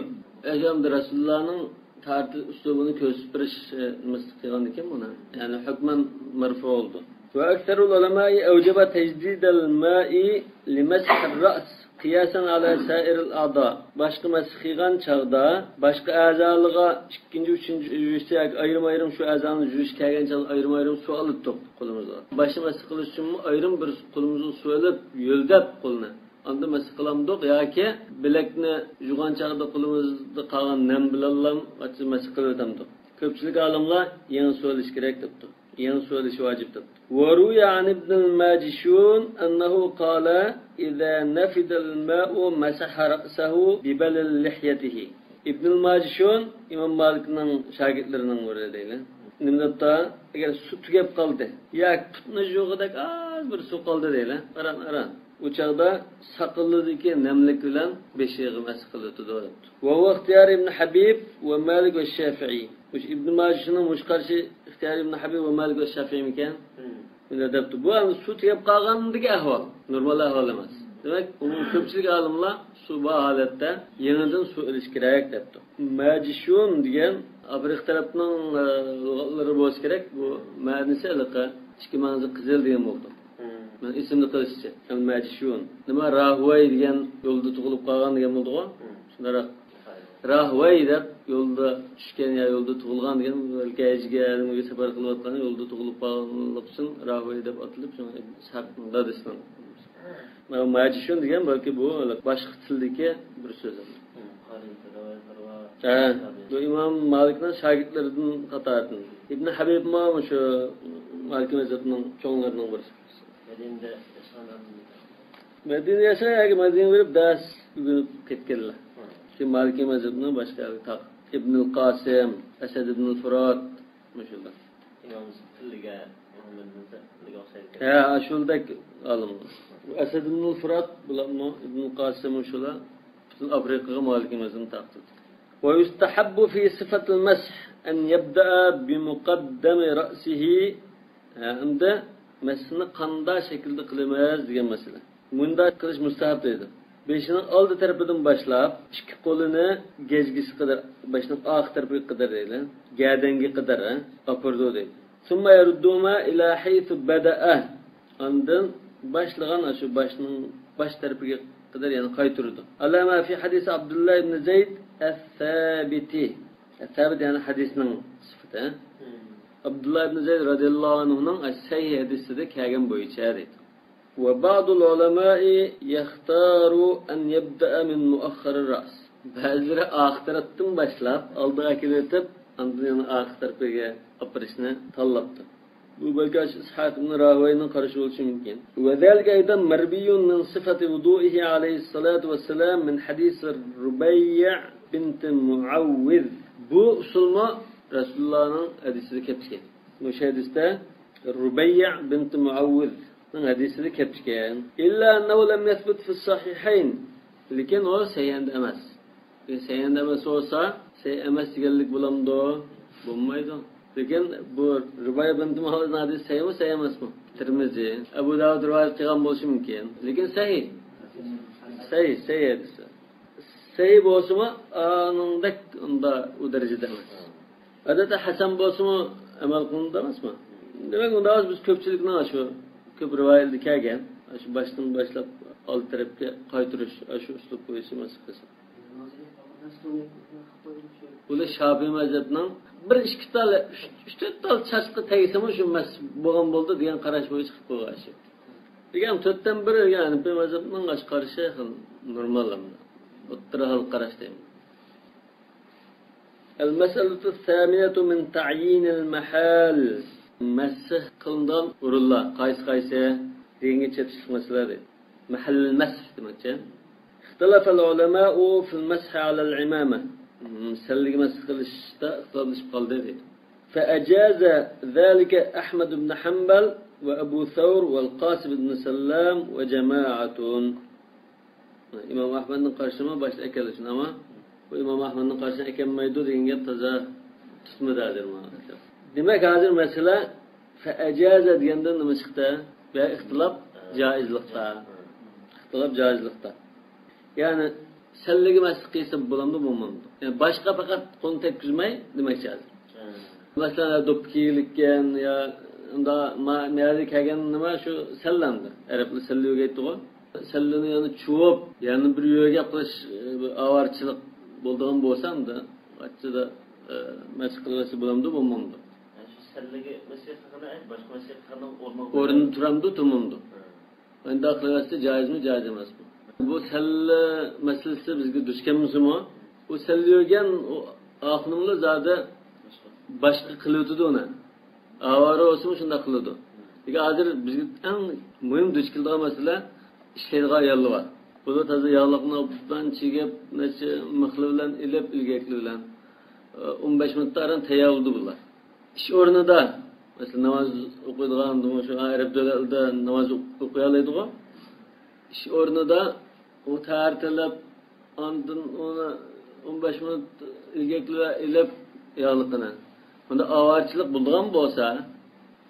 ئەشۇ ئەمدى رەسۇلۇللانىڭ تارتىش ئۇسلۇبىنى كۆرسىتىپ بېرىش، ئە، نېمىسى قىلغاندىكىن بۇنى. يەنى ھۆكمەن مەرفۇ بولىدۇ. وأكثر العلماء أوجب تجديد الماء لمسح الرأس قياسا على سائر الأعضاء. باشقا مەسخ قىلغان چاغدا، باشقا ئەزالىرىغا ئىككىنچى، ئۈچىنچى يۇيۇشتا ياكى ئايرىم-ئايرىم شۇ ئەزانى يۇيۇش كەلگەن چاغدا ئايرىم-ئايرىم سۇ ئالاتتۇق قولىمىزغا. باشنى مەسخ قىلىش ئۈچۈنمۇ ئايرىم بىر قولىمىزغا سۇ ئېلىپ، يۆلدەپ قولنى. ئاندىن مەسخ قىلامدۇق ياكى بىلەكنى يۇغان چاغدا قولىمىزدا قالغان نەم بىلەنلا مەسخ قىلىۋېتەمدۇق. كۆپچىلىك ئالىملار يېڭى سۇ ئېلىش كېرەك دەپتۇ. يېڭى سۇ ئېلىش ۋاجىپ دەپتۇ. وروي عن ابن الماجشون أنه قال إذا نفد الماء مسح رأسه ببلل لحيته. ئىبنۇل ماجشون ئىمام مالىكنىڭ شاگىرتلىرىنىڭ بىرى دەيلى. نېمە دەپتۇ؟ ئەگەر سۇ تۈگەپ قالدى ياكى پۇتنى يۇغۇدەك ئاز بىر سۇ قالدى دەيلى. ئاران، ئاران. ئۇ چاغدا ساقىلىدىكى نەملىك بىلەن بېشىغا مەسخ قىلىۋېتىدۇ دەپتۇ. وهو اختيار ابن حبيب ومالك والشافعي. مۇشۇ ئىبن ماجشوننىڭ مۇشۇ قارىشى ئىختىيار ئىبن ھەبىب ۋە مالىك ۋە شافىئىمىكەن؟ مم. مۇنداق دەپتۇ. بۇ ئەمدى سۇ تۈگەپ قالغاندىكى ئەھۋال. نورمال ئەھۋال ئەمەس. دېمەك، ئومۇمىي كۆپچىلىك ئالىملار سۇ بار ھالەتتە يېڭىدىن سۇ ئېلىش كېرەك دەپتۇ. ماجشون دېگەن ئافرىقا تەرەپنىڭ، ئە، لۇغەتلىرى بولسا كېرەك، بۇ مەنىسى ھېلىقى ئىككى مەڭزى قىزىل دېگەن بولىدۇ. مم. مېنىڭ ئېسىمدە قېلىشىچە. ئەمدى ماجشون. نېمە، راھۇەي دېگەن يولدا تۇغۇلۇپ قالغان دېگەن بولىدىغۇ؟ مم. شۇنداق. راھۋەي دەپ يولدا چۈشكەن يا يولدا تۇغۇلغان دېگەن، بەلكى ھەجگە، نېمىگە سەپەر قىلىۋاتقان يولدا تۇغۇلۇپ قالغانلىقى ئۈچۈن راھۋەي دەپ ئاتىلىپ، شۇڭا ئىسھاقنىڭ دادىسىنىڭ. مانا ماجشون دېگەن بەلكى بۇ باشقا تىلدىكى بىر سۆز. ھە، بۇ ئىمام مالىكنىڭ شاگىرتلىرىدىن قاتارىدىن. ئىبن ھەبىبمۇ مۇشۇ مالىكىي مەزھەپنىڭ چوڭلىرىنىڭ بىرسى. مەدىنىدە ياشىغان ئادەم. مەدىنىدە ياشىغان ياكى مەدىنىگە بېرىپ دەرس ئۆگىنىپ كەتكەنلەر. ھە. كېيىن مالىكىي مەزھەپنىڭ باشقا يەرگە تاق. ئىبنۇل قاسىم، ئەسەد ئىبنۇل فۇرات، مۇشۇلار. ئىمام تىلىگە ھە، ئاشۇندەك ئالىم. ئەسەد ئىبنۇل فۇرات، بۇلارمۇ، ئىبنۇل قاسىم، شۇلار پۈتۈن ئافرىقىغا مالىكىي مەزھەبنى تارقىتىدۇ. ويستحب في صفة المسح أن يبدأ بمقدم رأسه. ھە، ئەمدى مەسھنى قانداق شەكىلدە قىلىمىز دېگەن مەسىلە. مۇنداق قىلىش مۇستەھەب دەيدۇ. بېشىنىڭ ئالدى تەرىپىدىن باشلاپ، ئىككى قولىنى گەجگىسى قەدەر، باشنىڭ ئارقا تەرىپىگە قەدەر دەيلى، گەدەنگە قەدەر، ھە، ئاپىرىدۇ دەيدۇ. ثم يردهما إلى حيث بدأ. ئاندىن باشلىغان ئاشۇ باشنىڭ باش تەرىپىگە قەدەر يەنە قايتۇرىدۇ. على ما في حديث عبد الله بن زيد الثابت. سابىت يەنى ھەدىسنىڭ سۈپىتى. ئابدۇللا ئىبن زەيد رەزىياللاھۇ ئەنھۇنىڭ سەھىھ ھەدىسىدە كەلگەن بويىچە دەيدۇ. وبعض العلماء يختار أن يبدأ من مؤخر الرأس. بەزىلىرى ئارقا تەرەپتىن باشلاپ، ئالدىغا كېلىۋېتىپ، ئاندىن يەنە ئارقا تەرىپىگە ئاپىرىشنى تاللاپتۇ. بۇ بەلكى ئىسھاق ئىبن راھۇۋەينىڭ قارىشى بولۇشى مۇمكىن. وذلك أيضا مروي من صفة وضوئه عليه الصلاة والسلام من حديث ربيع بنت معوذ. بۇ ئۇسۇلمۇ رەسۇلۇللانىڭ ھەدىسىدە كەپتىكەن. مۇشۇ ھەدىستە رۇبەييە بىنت مۇئەۋۋىزنىڭ ھەدىسىدە كەپتىكەن. إلا أنه لم يثبت في الصحيحين. لېكىن ئۇ سەھىھەندە ئەمەس. سەھىھەندە ئەمەس بولسا، سەھىھ ئەمەس دېگەنلىك بولامدۇ؟ بولمايدۇ. لېكىن بۇ رۇبەييە بىنت مۇئەۋۋىزنىڭ ھەدىسى سەھىھمۇ، سەھىھ ئەمەسمۇ؟ تىرمىزى، ئەبۇ داۋۇد رىۋايەت قىلغان بولۇشى مۇمكىن. لېكىن سەھىھ. سەھىھ، سەھىھ ھەدىس. سەھىھ بولسىمۇ، ئانىڭدەك ئۇندا ئۇ دەرىجىدە ئەمەس. ئادەتتە ھەسەن بولسىمۇ ئەمەل قىلىنىدۇ ئەمەسمۇ؟ دېمەك، ئۇنداق بولسا بىز كۆپچىلىكنىڭ شۇ كۆپ رىۋايەتلەردە كەلگەن، شۇ باشتىن باشلاپ ئالدى تەرەپكە قايتۇرۇش، شۇ ئۇسلۇب بويىچە مەسىلە قىلسا. بۇلار شاپىئىي مەزھەپنىڭ بىر ئىككى تال، ئۈچ، ئۈچ تۆت تال چاچقا تەگسىمۇ شۇ مەس بولغان بولدى دېگەن قاراش بويىچە قىلىپ قويغان ئىش. دېگەن تۆتتىن بىرى دېگەن ھەنىفىي مەزھەپنىڭ قارىشى خېلى نورمال ئەمدى. ئوتتۇرا ھال قاراش دەيمەن. المسألة الثامنة من تعيين المحال. مەسح قىلىنىدىغان ئورۇنلار قايسى قايسى دېگەنگە چېتىشلىق مەسىلە دەيدۇ. مەھەللىل مەسح دېمەكچى. اختلف العلماء في المسح على العمامة. سەللىگە مەسح قىلىشتا ئىختىلاپلىشىپ قالدى دەيدۇ. فأجاز ذلك أحمد بن حنبل وأبو ثور والقاسم بن سلام وجماعة. ئىمام ئەھمەدنىڭ قارىشىمۇ باشتا ئەكەلگەن، ئەمما بۇ ئىمام ئەھمەدنىڭ قارىشىنى ئەكەلمەيدۇ دېگەن گەپ تازا تۇتمىدى ھازىر ماڭا. دېمەك، ھازىر مەسىلە فەئەجازە دېگەندىن نېمە چىقتى؟ بۇ ئىختىلاپ جائىزلىقتا. ئىختىلاپ جائىزلىقتا. يەنى سەللىگە مەسلىك قىلسا بولامدۇ، بولمامدۇ؟ يەنى باشقا پەقەت قولنى تەگكۈزمەي دېمەكچى ھازىر. مەسىلەن، دوپپا كىيگەنلىككەن يا ئۇنداق ما-، مەيەردە كەلگەن نېمە شۇ سەللەمدە. ئەرەبلەر سەللە يۆگەيتتىغۇ. سەللىنى يەنە چۇۋۇپ، يەنە بىر يۆگەپ قىلىش، ئاۋارىچىلىق بولىدىغان بولسا ئەمدى، ئاچچىدا، ئە، مەسىخ قىلىۋەتسە بولامدۇ، بولمامدۇ؟ يەنى شۇ سەللىگە مەسىخ قىلغىنى، باشقا مەسىخ قىلغاننىڭ ئورنىغا ئورنىدا تۇرامدۇ، تۇرمامدۇ؟ ھە. ئۇنداق قىلىۋەتسە جائىزمۇ، جائىز ئەمەسمۇ؟ بۇ سەللە مەسىلىسى بىزگە دۇچ كەلمىسىمۇ، ئۇ سەللە يۆگەن ئۇ ئاخۇنۇملا زادى باشقا قىلىۋېتىدۇ ئۇنى. ئاۋارە بولسىمۇ شۇنداق قىلىدۇ. لېكىن ھازىر بىزگە ئەڭ مۇھىم دۇچ كېلىدىغان مەسىلە ئىشلەيدىغان ئاياللار بار. بۇلار تازا ياغلىقنى ئوبدان چىگىپ، نەچچە مىخلى بىلەن ئېلىپ، ئىلگەكلىرى بىلەن، ئون بەش مىنۇتتا ئاران تەييار بولىدۇ بۇلار. ئىش ئورنىدا، مەسىلەن، ناماز ئوقۇيدىغان، شۇ ئەرەب دۆلەتلىرىدە ناماز ئوقۇيالايدىغۇ. ئىش ئورنىدا ئۇ تەھارەت ئېلىپ، ئاندىن ئۇنى ئون بەش مىنۇت ئىلگەكلەپ ئېلىپ ياغلىقىنى. بۇندا ئاۋارىچىلىق بولىدىغان بولسا،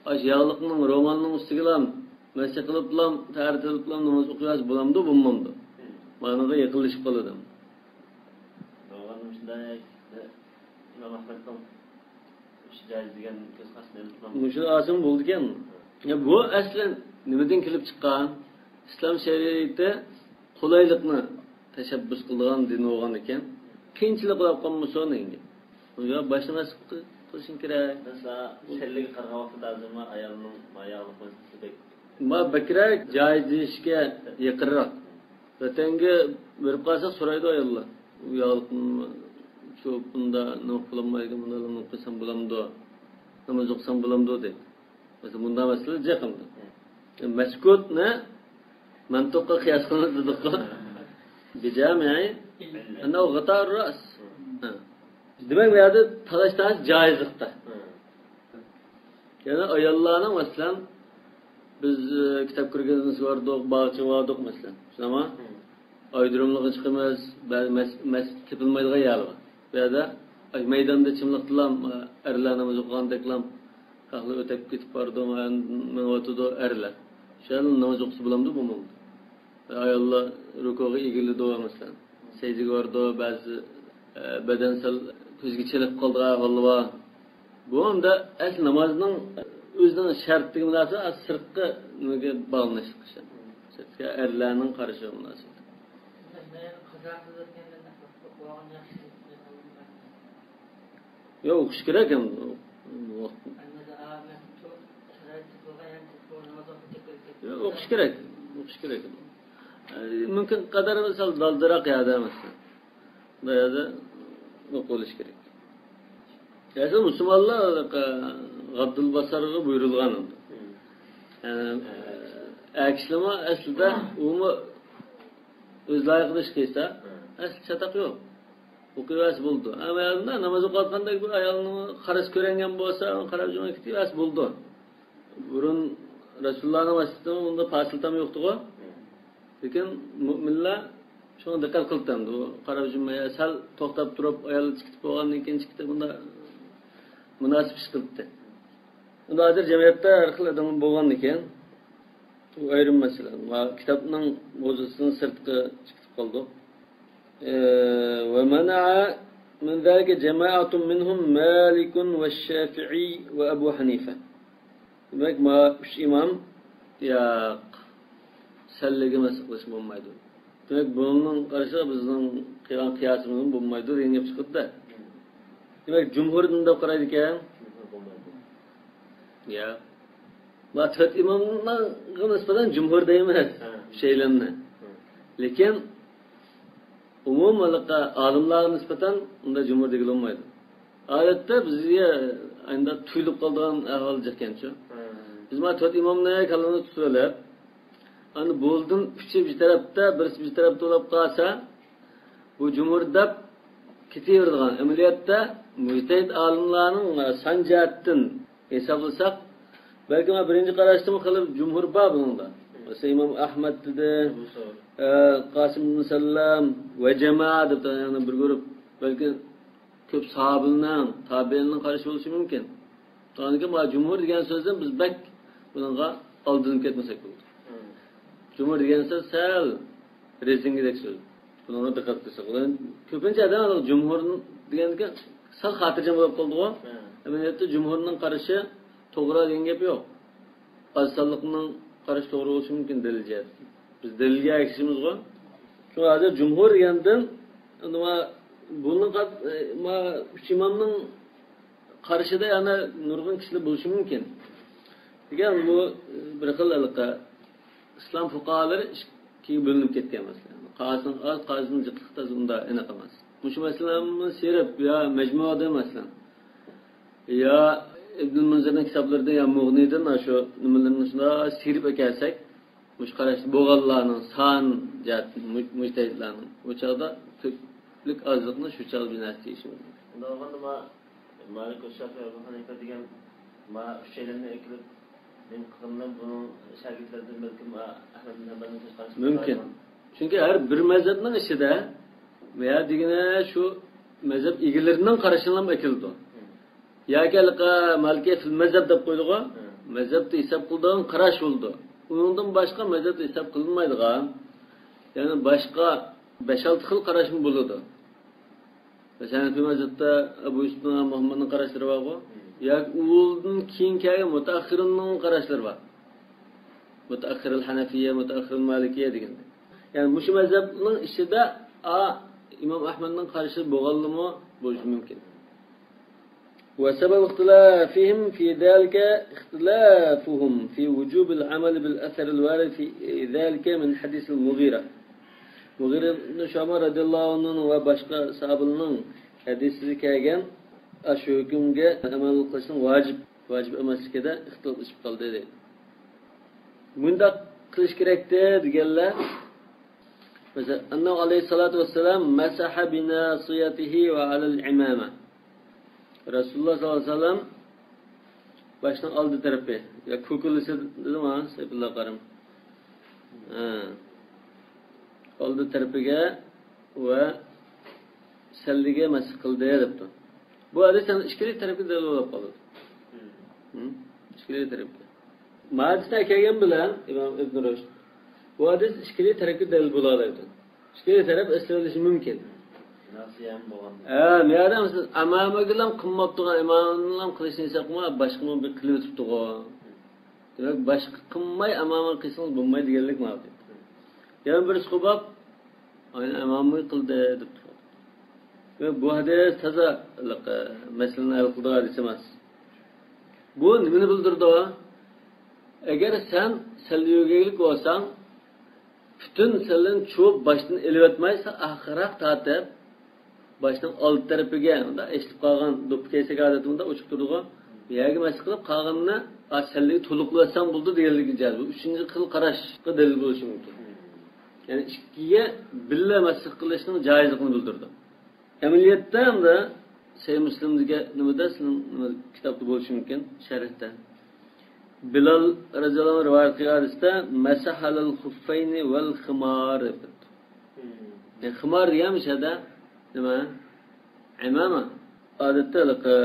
ئاشۇ ياغلىقنىڭ رومالنىڭ ئۈستىگىلا مەسچە قىلىپلا، تەھارەت ئېلىپلا ناماز ئوقۇيۋەرسە بولامدۇ، بولمامدۇ؟ مانىغا يېقىنلىشىپ قالىدۇ. رومالنىڭ شۇنداق ئىمام ئەھمەدنىڭ مۇشۇ جائىز دېگەن كۆز قارىشىنى ئېلىپ مۇشۇ ئاسىم بولىدىكەن. يا، بۇ ئەسلى نېمىدىن كېلىپ چىققان؟ ئىسلام شەرىئىتى قولايلىقنى تەشەببۇس قىلىدىغان دىن بولغان ئىكەن. قىيىنچىلىق بولۇپ قالمىسۇن ئەمدى. يا، باشلىماس قىلىشىڭ كېرەك. مەسىلەن، سەللىگە قارىغان ۋاقىتتا ھازىرمۇ ئايالنىڭ ماياغلىق مەسىلىسى بەك ما بەكرەك جائىز دېيىشكە يېقىنراق. ۋەتەنگە بېرىپ قالساق سورايدۇ ئاياللار. ئۇ ياغلىقنى چۇۋۇپ بۇندا نېمە قىلالمايدۇ، بۇندا نېمە قىلسام بولامدۇ؟ ناماز ئوقۇسام بولامدۇ دەيدۇ. مەسىلەن، بۇنداق مەسىلە جىق ئەمدى. مەسكۇتنى مەنتۇققا قىياس قىلىمىز دېدۇققۇ. بىجامىئى ئەننەھۇ غىتائۇر راس. ھە. دېمەك، بۇ يەردە تالاش تارتىش جائىزلىقتا. يەنە ئاياللارنىڭ، مەسىلەن، بىز، ئە، كىتاب كىرگۈزمىسىگە باردۇق، باغچىغا باردۇق، مەسىلەن. شۇنداقمۇ؟ ئايرىملىققا چىقىمىز، بەزى مەس-، مەسچىت تېپىلمايدىغان يەر بار. بۇ يەردە، ئاي، مەيداندا چىملىقتىلا، ئە، ئەرلەر ناماز ئوقۇغاندەكلا، خەقلەر ئۆتۈپ كېتىپ بارىدۇ، مېڭىۋاتىدۇ ئەرلەر. شۇ يەردە ناماز ئوقۇسا بولامدۇ، بولمامدۇ؟ ئاياللار رۇكۇغا ئېگىلىدۇ، مەسىلەن. سەجدىگە بارىدۇ، بەزى، ئە، بەدەن سەل كۆزگە چېلىقىپ قالىدىغان ئەھۋاللار بار. بۇ ئەمدى ئەسلى نامازنىڭ ئۆزىنىڭ شەرتىگە مۇناسىۋەت، سىرتقى نېمىگە باغلىنىشلىق ئىش. سىرتقى ئەرلەرنىڭ قارىشىغا مۇناسىۋەت. ياق، ئوقۇش كېرەك ئەمدى. ياق، ئوقۇش كېرەك. ئوقۇش كېرەك. ئە، مۇمكىن قەدەر سەل دالدىراق يەردە، مەسىلەن. بۇ يەردە ئوقۇۋېلىش كېرەك. يەنى مۇسۇلمانلار غابدۇل باسارغا بۇيرۇلغان ئەمدى. يەنى، ئە، ئەر كىشىلەرمۇ ئەسلىدە ئۇمۇ ئۆز لايىقىدا ئىش قىلسا، ئەسلى چاتاق يوق. ئوقۇۋەرسە بولىدۇ. ئەمما ناماز ئوقۇۋاتقاندەك بىر ئايالنىڭ قارىسى كۆرۈنگەن بولسا، ئۇنى قاراپ جۈمە كېتىۋەرسە بولىدۇ. بۇرۇن رەسۇلۇللانىڭ ۋاسىتىدە ئۇندا پاسىلتام يوقتىغۇ. لېكىن مۆمىنلەر شۇڭا دىققەت قىلىپتۇ ئەمدى. بۇ قاراپ جۈمە سەل توختاپ تۇرۇپ، ئايال چىقىپ بولغاندىن كېيىن چىقىپ، بۇنداق مۇناسىپ ئىش قىلىپتۇ. ئەمدى ھازىر جەمئىيەتتە ھەر خىل ئادەم بولغاندىكىن، بۇ ئايرىم مەسىلە. ۋە كىتابنىڭ ماۋزۇسىدىن سىرتقا چىقىپ قالدۇق. ئى، ومنع من ذلك جماعة منهم مالك والشافعي وأبو حنيفة. دېمەك، ما ئۈچ ئىمام، ياق، سەللىگە مەسىلە قىلىش بولمايدۇ. دېمەك، بۇنىڭ قارىشىغا بىزنىڭ قىلغان قىياسىمىزمۇ بولمايدۇ دېگەن گەپ چىقىدۇ-دە. دېمەك، جۇمھۇر نېمە دەپ قارايدىكەن؟ يا. ما تۆت ئىمامغا نىسبەتەن جۇمھۇر دەيمىز، ھە، ئۈچەيلەننى. ھە. لېكىن ئومۇمىي ئالىملارغا نىسبەتەن ئۇنداق جۇمھۇر دېگىلى بولمايدۇ. ئادەتتە بىزگە ئەمدى تۇيۇلۇپ قالىدىغان ئەھۋال جىقكەنچۇ. ھە. بىز ما تۆت ئىمامنى كاللىمىزغا تۇتۇۋېلىپ، ئەنە بۇلدىن ئۈچى بىر تەرەپتە، بىرسى بىر تەرەپتە بولۇپ قالسا، بۇ جۇمھۇر دەپ كېتىۋېرىدىغان. ئەمەلىيەتتە مۇجتەھىد ئالىملارنىڭ سان جەھەتتىن ھېسابلىساق، بەلكىم بىرىنچى قاراشتىمۇ خېلى جۇمھۇر بار بۇنىڭدا. مەسىلەن، ئىمام ئەھمەد دېدى، ئە، قاسىم ئىبن سەللەم ۋە جامائە دەپ يەنە بىر گۇرۇپ، بەلكى كۆپ ساھابىلەرنىڭ، تابىئىننىڭ قارىشى بولۇشى مۇمكىن. ئاندىن كېيىن مانا جۇمھۇر دېگەن سۆزدىن بىز بەك بۇنىڭغا ئالدىنىپ كەتمىسەك بولىدۇ. جۇمھۇر دېگەن سۆز سەل رېزىنكىدەك سۆز. بۇنىڭغا دىققەت قىلساق بولىدۇ. كۆپىنچە ئادەم جۇمھۇر دېگەندىكىن سەل خاتىرجەم بولۇپ قالىدىغۇ. ئەمەلىيەتتە جۇمھۇرنىڭ قارىشى توغرا دېگەن گەپ يوق. ئاز سانلىقنىڭ قارىشى توغرا بولۇشى مۇمكىن دەلىل جەھەتتىن. بىز دەلىلگە ئەگىشىمىزغۇ. شۇڭا ھازىر جۇمھۇر دېگەندىن، ئەمدى ما-، بۇنىڭ قات-، ما-، ئۈچ ئىمامنىڭ قارىشىدا يەنە نۇرغۇن كىشىلەر بولۇشى مۇمكىن. دېگەن بۇ بىر خىل ھېلىقى ئىسلام فۇقاھالىرى ئىككىگە بۆلۈنۈپ كەتكەن مەسىلە. قازىنىڭ ئاز، قازىنىڭ جىقلىقى تازا ئۇنداق ئېنىق ئەمەس. مۇشۇ مەسىلىنى سىيرىپ يا مەجمۇدا مەسىلەن، يا ئىبنۇل مۇنزىرنىڭ كىتابلىرىدىن يا مۇغنىدىن شۇ نېمىلىرىنى شۇنداق سىيرىپ ئەكەلسەك، مۇشۇ قاراشتا بولغانلارنىڭ سان جەھەتتىن مۇ-، مۇجتەھىدلارنىڭ ئۇ چاغدا كۆپلۈك ئازلىقنى شۇ چاغدا بىر نەرسە دېيىشى مۇمكىن. ئۇنداق بولغاندا ما-، مالىك ۋە شافىئى، ئەبۇ ھەنىفە دېگەن ما ئۈچەيلەننى ئەكىرىپ نېمە قىلغىنىدىن بۇنىڭ شاگىرتلىرىدىن بەلكىم ئەھمەد بىن ھەمبەلنىڭ قارىشى مۇمكىن. چۈنكى ھەر بىر مەزھەپنىڭ ئىچىدە ۋە دېگىنە شۇ مەزھەپ ئىگىلىرىنىڭ قارىشىنىلا ئەكېلىدۇ. ياكى ھېلىقى مالىكىيە فىل مەزھەپ دەپ قويدىغۇ. مەزھەپتە ھېساب قىلىدىغان قاراش بولىدۇ. ئۇنىڭدىن باشقا مەزھەپتە ھېساب قىلىنمايدىغان، يەنى باشقا بەش-ئالتە خىل قاراشمۇ بولىدۇ. مەسىلەن، ھەنەفىي مەزھەپتە ئەبۇ يۈسۈپ بىلەن مۇھەممەدنىڭ قاراشلىرى بارغۇ. ياكى ئۇنىڭدىن كېيىن كەلگەن مۇتەئەخخىرىننىڭ قاراشلىرى بار. مۇتەئەخخىرىل ھەنەفىيە، مۇتەئەخخىرىل مالىكىيە دېگەندەك. يەنى مۇشۇ مەزھەپنىڭ ئىچىدە ئا، ئىمام ئەھمەدنىڭ قارىشى بولغانلىرىمۇ بولۇشى مۇمكىن. وسبب اختلافهم في ذلك اختلافهم في وجوب العمل بالأثر الوارد في ذلك من حديث المغيرة. مۇغىرە ئىبن شۇئبە رەزىياللاھۇ ئەنھۇ ۋە باشقا ساھابىلەرنىڭ ھەدىسىدە كەلگەن ئاشۇ ھۆكۈمگە ئەمەل قىلىشنىڭ ۋاجىپ، ۋاجىپ ئەمەسلىكىدە ئىختىلاپلىشىپ قالدى دەيدۇ. مۇنداق قىلىش كېرەكتى دېگەنلەر، مەسىلەن، أنه عليه الصلاة والسلام مسح بناصيته وعلى العمامة. رەسۇلۇللاھ سەللەللاھۇ ئەلەيھى ۋەسەللەم باشنىڭ ئالدى تەرىپى. يا كوكۇلىسى دېدىم ھا، سەيپۇللا قارىم. ھە. ئالدى تەرىپىگە ۋە سەللىگە مەسخ قىلدى دەپتۇ. بۇ ھەدىس يەنە ئىككىلى تەرەپكە دەلىل بولاپ قالىدۇ. ھىم. ھىم؟ ئىككىلى تەرەپكە. ما ھەدىسنى ئەكەلگەن بىلەن ئىمام ئىبن رۇشد، بۇ ھەدىس ئىككىلى تەرەپكە دەلىل بولالايدۇ. ئىككىلى تەرەپ ئەسلى بولۇشى مۇمكىن. ناسىيە ھەم بولغان. ھە، مۇ يەردە مەسىلەن، ئەمامىگىلا قىلماپتىغان، ئىمامنىلا قىلىشنى ھېساب قىلماي، باشقىمۇ بىر قىلىۋېتىپتىغۇ. دېمەك، باشقا قىلماي ئەمامە قىلسىڭىز بولمايدۇ دېگەنلىك ماۋۇ. يەنە بىرسى قوباپ، ئاينى ئەمامە قىلدى دەپتۇ. دېمەك، بۇ ھەدىس تازا مەسىلىنى ھەل قىلىدىغان ھەدىس ئەمەس. بۇ نېمىنى بىلدۈرىدۇ؟ ئەگەر سەن سەللە يۆگەيلىك بولساڭ، پۈتۈن سەللىنى چۇۋۇپ باشتىن ئېلىۋەتمەي، سەن ئاخىرراق تارتىپ، باشنىڭ ئالدى تەرىپىگە، مۇنداق ئېچىلىپ قالغان دوپپا كىيسەك ئادەتتە مۇنداق ئوچۇق تۇرىدىغۇ. بۇ يەرگە مەسخ قىلىپ، قالغىنىنى، ئا، سەللىگە تولۇقلىۋەتسەڭ بولىدۇ دېگەنلىكى جايىز. بۇ ئۈچىنچى خىل قاراشقا دەلىل بولۇشى مۇمكىن. يەنى ئىككىگە بىللە مەسخ قىلىشنىڭ جايىزلىقىنى بىلدۈرىدۇ. ئەمەلىيەتتە ئەمدى سەھىھ مۇسلىمدىكى نېمىدە، سىزنىڭ نېمە، كىتابتا بولۇشى مۇمكىن، شەرھتە. بىلال رەزىياللاھۇ ئەنھۇ رىۋايەت قىلغان ھەدىستە، مەسەھە ئەلەل خۇففەينى ۋەل خىمار دەپ كەپتۇ. ھىم. يەنى خىمار دېگەن مۇشۇ يەردە نېمە؟ ئىمامە. ئادەتتە ھېلىقى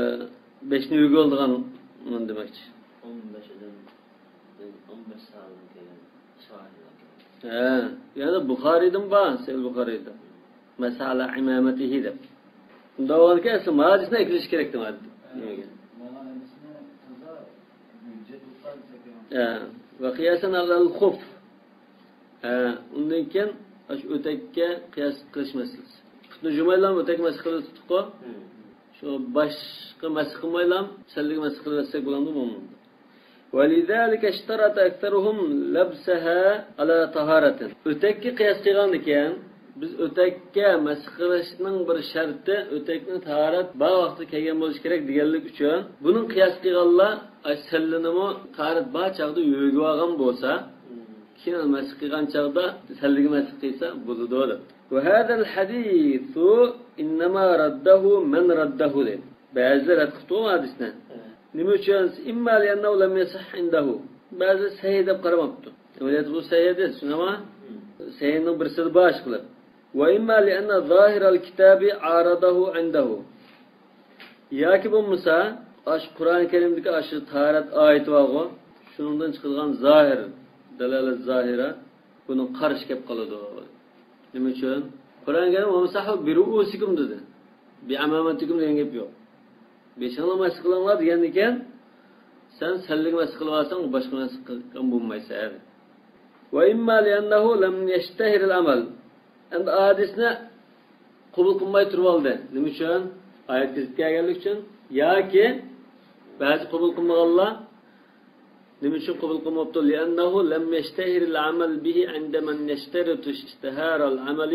بېشىنى يۆگىۋالىدىغان دېمەكچى. ئون بەش ئادەم، ئون بەش ساھابىدىن كەلگەن، ساھابىدىن كەلگەن. ھە، يەنە بۇخارىيدىمۇ بار، سەھىھ بۇخارىيدا. مەسەھە ئەلا ئىمامەتىھى دەپ. ئۇنداق بولغاندىكىن ئەسلى ما ھەدىسنى ئەكىرىش كېرەك دېمەكتى. نېمىگە؟ ھە، ۋە قىياسەن ئەلەل خۇف. ھە، ئۇندىن كېيىن ئاشۇ ئۆتەككە قىياس قىلىش مەسىلىسى. پۇتنى جۇمايلام ئۆتەككە مەسخ قىلىپ تۇتتۇققۇ. ھىم. شۇ باشقا مەسخ قىلمايلام، سەللىگە مەسخ قىلىۋەتسەك بولامدۇ، بولمامدۇ؟ ولذلك اشترط أكثرهم لبسها على طهارة. ئۆتەككە قىياس قىلغاندىكىن، بىز ئۆتەككە مەسخ قىلىشنىڭ بىر شەرتى، ئۆتەكنىڭ تاھارەت بار ۋاقتىدا كەلگەن بولۇشى كېرەك دېگەنلىك ئۈچۈن، بۇنىڭ قىياس قىلغانلار، ئاي، سەللىنىمۇ تاھارەت بار چاغدا يۆگىۋالغان بولسا، كېيىن مەسخ قىلغان چاغدا سەللىگە مەسخ قىلسا بولىدۇ دەپتۇ. وهذا الحديث إنما رده من رده دەيدۇ. بەزىلەر رەت قىپتۇ بۇ ھەدىسنى. ھە. نېمە ئۈچۈن؟ إما لأنه لم يصح عنده. بەزى سەھىھ دەپ قارىماپتۇ. ئەمەلىيەتتە بۇ سەھىھ ھەدىس، شۇنداقمۇ؟ ھىم. سەھىھنىڭ بىرسىدە بار ئىشقىلىپ. وإما لأن ظاهر الكتاب عارضه عنده. ياكى بولمىسا، ئاشۇ قۇرئان كەرىمدىكى ئاشۇ تاھارەت ئايىتى بارغۇ، شۇنىڭدىن چىقىدىغان زاھىر، دالالەت زاھىرە، بۇنىڭ قارشى كەپ قالىدۇ. نېمە ئۈچۈن؟ قۇرئان كەرىم «وامسحوا برؤوسكم» دېدى. «بعمامتكم» دېگەن گەپ يوق. بېشىڭلارنى مەسخ قىلىڭلار دېگەندىكىن، سەن سەللىگە مەسخ قىلىۋالساڭ، باشقا مەسخ قىلغان بولمايسەن. وإما لأنه لم يشتهر العمل. ئەمدى ھەدىسنى قوبۇل قىلماي تۇرۇۋالدى. نېمە ئۈچۈن؟ ئايەت كېلىپ كەلگەنلىكى ئۈچۈن. ياكى بەزى قوبۇل قىلمىغانلار نېمە ئۈچۈن قوبۇل قىلماپتۇ؟ لأنه لم يشتهر العمل به عند من يشترط اشتهار العمل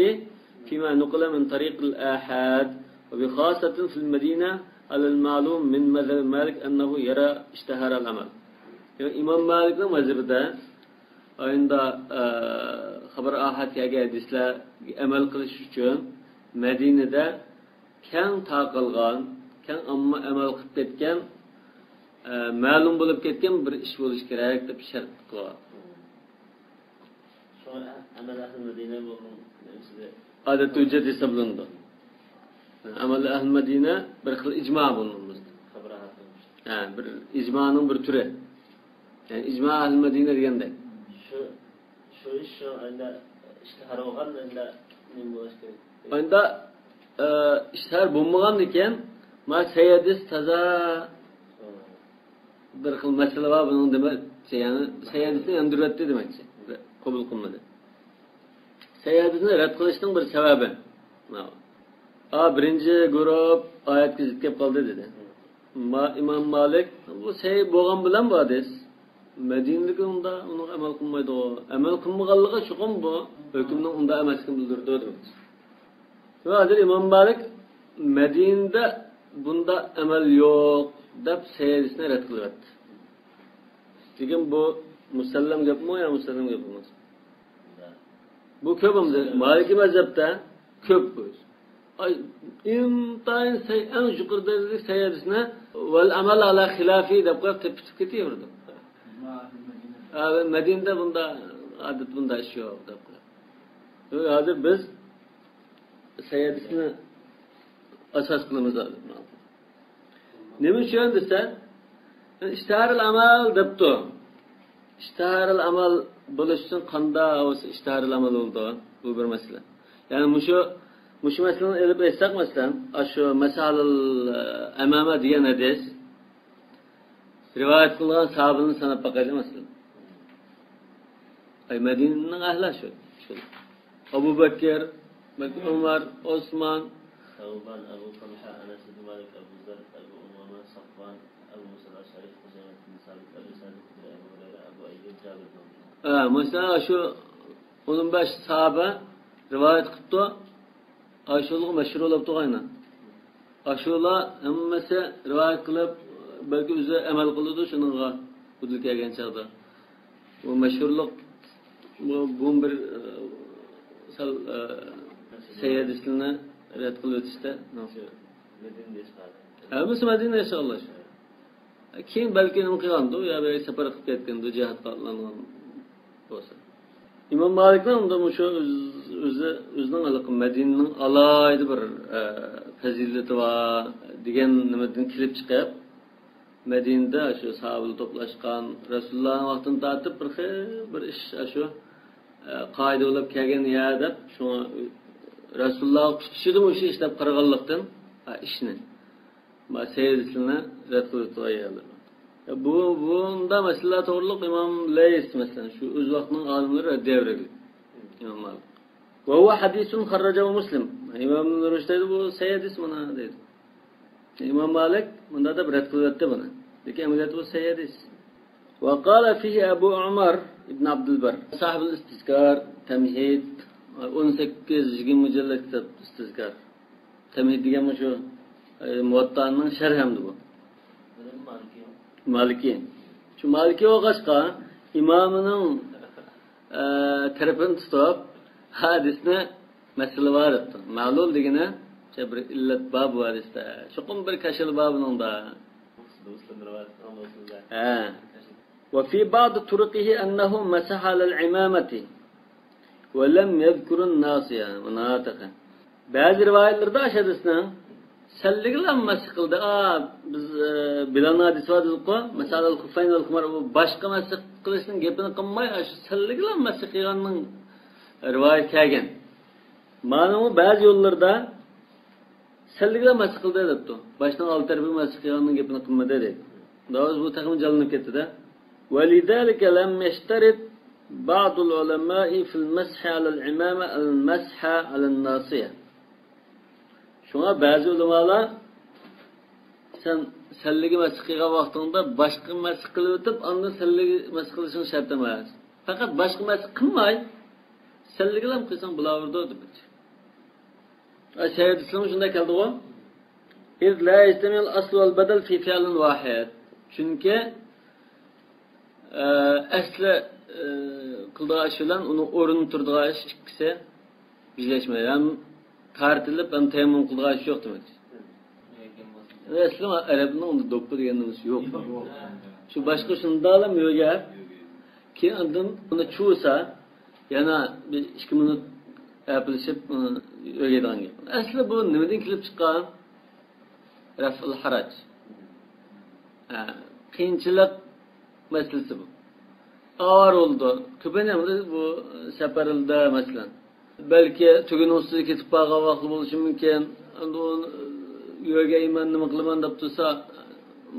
فيما نقل من طريق الآحاد، وبخاصة في المدينة، على المعلوم من مذهب مالك أنه يرى اشتهار العمل. يەنى ئىمام مالىكنىڭ مەزھىپىدە ئاينىدا، ئە، خەبەر ئاھاد كەلگەن ھەدىسلەرگە ئەمەل قىلىش ئۈچۈن مەدىنىدە كەڭ تارقالغان، كەڭ ئامما ئەمەل قىلىپ كەتكەن، ئە، مەلۇم بولۇپ كەتكەن بىر ئىش بولۇشى كېرەك دەپ شەرت قىلغان. شۇڭا ئەمەل ئەھلى مەدىنە بۇنىڭ نېمىسىدە ئادەتتە ھۆججەت ھېسابلىنىدۇ. ئەمەل ئەھلى مەدىنە بىر خىل ئىجما بۇنىڭ بىزدە. خەبەر ئاھاد. ھە، بىر ئىجمانىڭ بىر تۈرى. يەنى ئىجما ئەھلى مەدىنە دېگەندەك. شۇ، شۇ ئىش شۇ ئەندە ئىشتىھار بولغان ئەندە نېمە بولۇش كېرەك؟ ئەندە، ئە، ئىشتىھار بولمىغاندىكىن، ما سەھىھ ھەدىس تازا بىر خىل مەسىلە بار، بۇنىڭ دېمەكچى، يەنى سەھىھ ھەدىسنى ياندۇرۇۋەتتى دېمەكچى. قوبۇل قىلمىدى. سەھىھ ھەدىسنى رەت قىلىشنىڭ بىر سەۋەبى. ماۋۇ. ئا، بىرىنچى گۇرۇپ ئايەتكە زىت كەپ قالدى دېدى. ما-، ئىمام مالىك، بۇ سەھىھ بولغان بىلەن بۇ ھەدىس. مەدىنىدىكى ئۇندا ئۇنىڭغا ئەمەل قىلمايدۇ. ئەمەل قىلمىغانلىقى چوقۇم بۇ ھۆكۈمنىڭ ئۇندا ئەمەسلىكىنى بىلدۈرىدۇ دېمەكچى. ۋە ھازىر ئىمام مالىك مەدىنىدە بۇنداق ئەمەل يوق دەپ سەھىھ ھەدىسنى رەت قىلىۋەتتى. لېكىن بۇ مۇسەللەم گەپمۇ يا مۇسەللەم گەپ ئەمەس؟ بۇ كۆپ ئەمدى. مالىكىي مەزھەپتە كۆپ بۇ. ئىنتايىن سەي-، ئەڭ يۇقىرى دەرىجىلىك سەي ھەدىسنى ۋەل ئەمەل ئالا خىلافى دەپ قويۇپ تېپىپ كېتىۋېرىدۇ. ھە، مەدىنىدە بۇنداق ئادەت، بۇنداق ئىش يوق دەپ قويۇپ. ھازىر بىز سەي ھەدىسنى ئاساس قىلىمىز ھازىر. نېمە ئۈچۈن دېسە، ئىشتىھارىل ئەمەل دەپتۇ. ئىشتىھارىل ئەمەل بولۇش ئۈچۈن قانداق بولسا ئىشتىھارىل ئەمەل بولىدۇ؟ بۇ بىر مەسىلە. يەنى مۇشۇ، مۇشۇ مەسىلىنى ئېلىپ ئېيتساق، مەسىلەن، ئاشۇ مەسەلەل ئەمامە دېگەن ھەدىس رىۋايەت قىلغان ساھابىنى ساناپ باقايلى، مەسىلەن. ئەي، مەدىنىنىڭ ئەھلى شۇ، شۇ. ئەبۇ بەكىر، بەلكى ئۆمەر، ئوسمان. سەۋبان، ئەبۇ تەلھە، ئەنەس ئىبن مالىك، ئەبۇ زەر، ئەبۇ ئۇمامە، سەفۋان، ئەبۇ مۇسا ئەشئەرى، خۇزەيمە بىن سابىت، ئەبۇ سەئىد خۇدرى، ئەبۇ ھۇرەيرە، ئەبۇ ئەييۇب، جابىر بن ئابدۇللاھ. ھە، مەسىلەن، شۇ ئون بەش ساھابە رىۋايەت قىپتۇ. ئاشۇلىغا مەشھۇر بولۇپ تۇرغاينا. ئاشۇلار ھەممىسى رىۋايەت قىلىپ، بەلكى ئۆزى ئەمەل قىلىدۇ شۇنىڭغا، بۇدۇل كەلگەن چاغدا. بۇ مەشھۇرلۇق، بۇ، بۇ بىر، ئە، سەل، ئە، سەي ھەدىسلىرىنى رەت قىلىپ ئۆتۈشتە. ھەممىسى مەدىنە ئىنشائاللا. كېيىن بەلكى نېمە قىلغاندۇ، يا بەلكى سەپەر قىلىپ كەتكەندۇ، جىھادقا ئاتلانغان بولسا. ئىمام مالىكنىڭ ئۇندا مۇشۇ ئۆز-، ئۆزى، ئۆزىنىڭ ھېلىقى مەدىنىنىڭ ئالاھىدە بىر، ئە، پەزىلىتى بار دېگەن نېمىدىن كېلىپ چىقىپ، مەدىنىدە شۇ ساھابىلەر توپلاشقان، رەسۇلۇللانىڭ ۋاقتىدىن تارتىپ بىر خىل بىر ئىش، شۇ، ئە، قائىدە بولۇپ كەلگەن يا دەپ، شۇڭا رەسۇلۇللاغا تۇتۇشىدۇ مۇشۇ ئىش دەپ قارىغانلىقتىن، ئە، ئىشنى. ما سەي ھەدىسلىرىنى رەت قىلىپ تۇرغان يەرلىرى. يا بۇ، بۇنداق مەسىلىلەر توغرۇلۇق ئىمام لەيس، مەسىلەن، شۇ ئۆز ۋاقتىنىڭ ئالىملىرى رەددىيە بېرىدۇ. ئىمام مالىك. وهو حديث خرجه مسلم. ئىمام رۇشدى دەيدۇ، بۇ سەي ھەدىس مانا دەيدۇ. ئىمام مالىك مۇنداق دەپ رەت قىلىۋەتتى بۇنى. لېكىن ئەمەلىيەتتە بۇ سەي ھەدىس. وقال فيه أبو عمر ابن عبد البر. صاحىب الاستذكار، تمهيد، ئون سەككىز، يىگىرمە مۇجەللەت كىتاب ئىستىزكار. تەمھىد دېگەن مۇشۇ، ئە، مۇۋەتتانىڭ شەرھى ئەمدى بۇ. مالىكى. شۇ مالىكى بولغاچقا، ئىمامىنىڭ، ئە، تەرىپىنى تۇتۇپ، ھەدىسنى مەسىلە بار دەپتۇ. مەلۇل دېگىنى، شۇ بىر ئىللەت بار بۇ ھەدىستە. چوقۇم بىر كاشىلى بار بۇنىڭدا. ھە. وفي بعض طرقه أنه مسح على العمامة ولم يذكر الناصية. مانا تېخى. بەزى رىۋايەتلەردە ئاشۇ ھەدىسنىڭ سەللىگىلا مەسخ قىلدى. ئا، بىز، ئە، بىلالنىڭ ھەدىسى بار دېدۇققۇ. مەسح على الخفين والخمار، بۇ باشقا مەسخ قىلىشنىڭ گېپىنى قىلماي، ئاشۇ سەللىگىلا مەسخ قىلغاننىڭ رىۋايىتى كەلگەن. مانىمۇ بەزى يوللىرىدا سەللىگىلا مەسخ قىلدى دەپتۇ. باشنىڭ ئالدى تەرىپىگە مەسخ قىلغاننىڭ گېپىنى قىلمىدى دەيدۇ. داۋاز بۇ تېخىمۇ جانلىنىپ كەتتى-دە. ولذلك لم يشترط بعض العلماء في المسح على العمامة المسح على الناصية. شۇڭا بەزى ئۆلىمالار سەن سەللىگە مەسخ قىلغان ۋاقتىڭدا باشقا مەسخ قىلىۋېتىپ، ئاندىن سەللىگە مەسخ قىلىشىڭ شەرت ئەمەس. پەقەت باشقا مەسخ قىلماي، سەللىگىلا قىلساڭ بولاۋېرىدۇ دېمەكچى. سەي ھەدىسلىرىمۇ شۇنداق كەلدىغۇ. إذ لا يجتمع الأصل والبدل في فعل واحد. چۈنكى، ئە، ئەسلى، ئە، قىلىدىغان ئىش بىلەن ئۇنىڭ ئورنىدا تۇرىدىغان ئىش ئىككىسى بىرلەشمەيدۇ. ھەم تارتىلىپ، ھەم تەيەممۇم قىلىدىغان ئىش يوق دېمەكچى. ئەسلى ئەرەبنىڭ ئۇندا دوپپا دېگەن نېمىسى يوق. شۇ باشقا شۇنداقلا يۆگەپ، كېيىن ئاندىن ئۇنى چۇۋىسا، يەنە بىر ئىككى مىنۇت ئەپلىشىپ، ئۇنى يۆگەيدىغان گەپ. ئەسلى بۇ نېمىدىن كېلىپ چىققان؟ رەفئۇل ھەرەج. ھە، قىيىنچىلىق مەسىلىسى بۇ. ئاۋارە بولىدۇ. كۆپىنچە بۇ سەپەردە، مەسىلەن. بەلكى تۈگىنىڭ ئۈستىدە كېتىپ قالغان ۋاقتى بولۇشى مۇمكىن. ئەمدى ئۇنى يۆگەيمەن، نېمە قىلىمەن دەپ تۇرسا،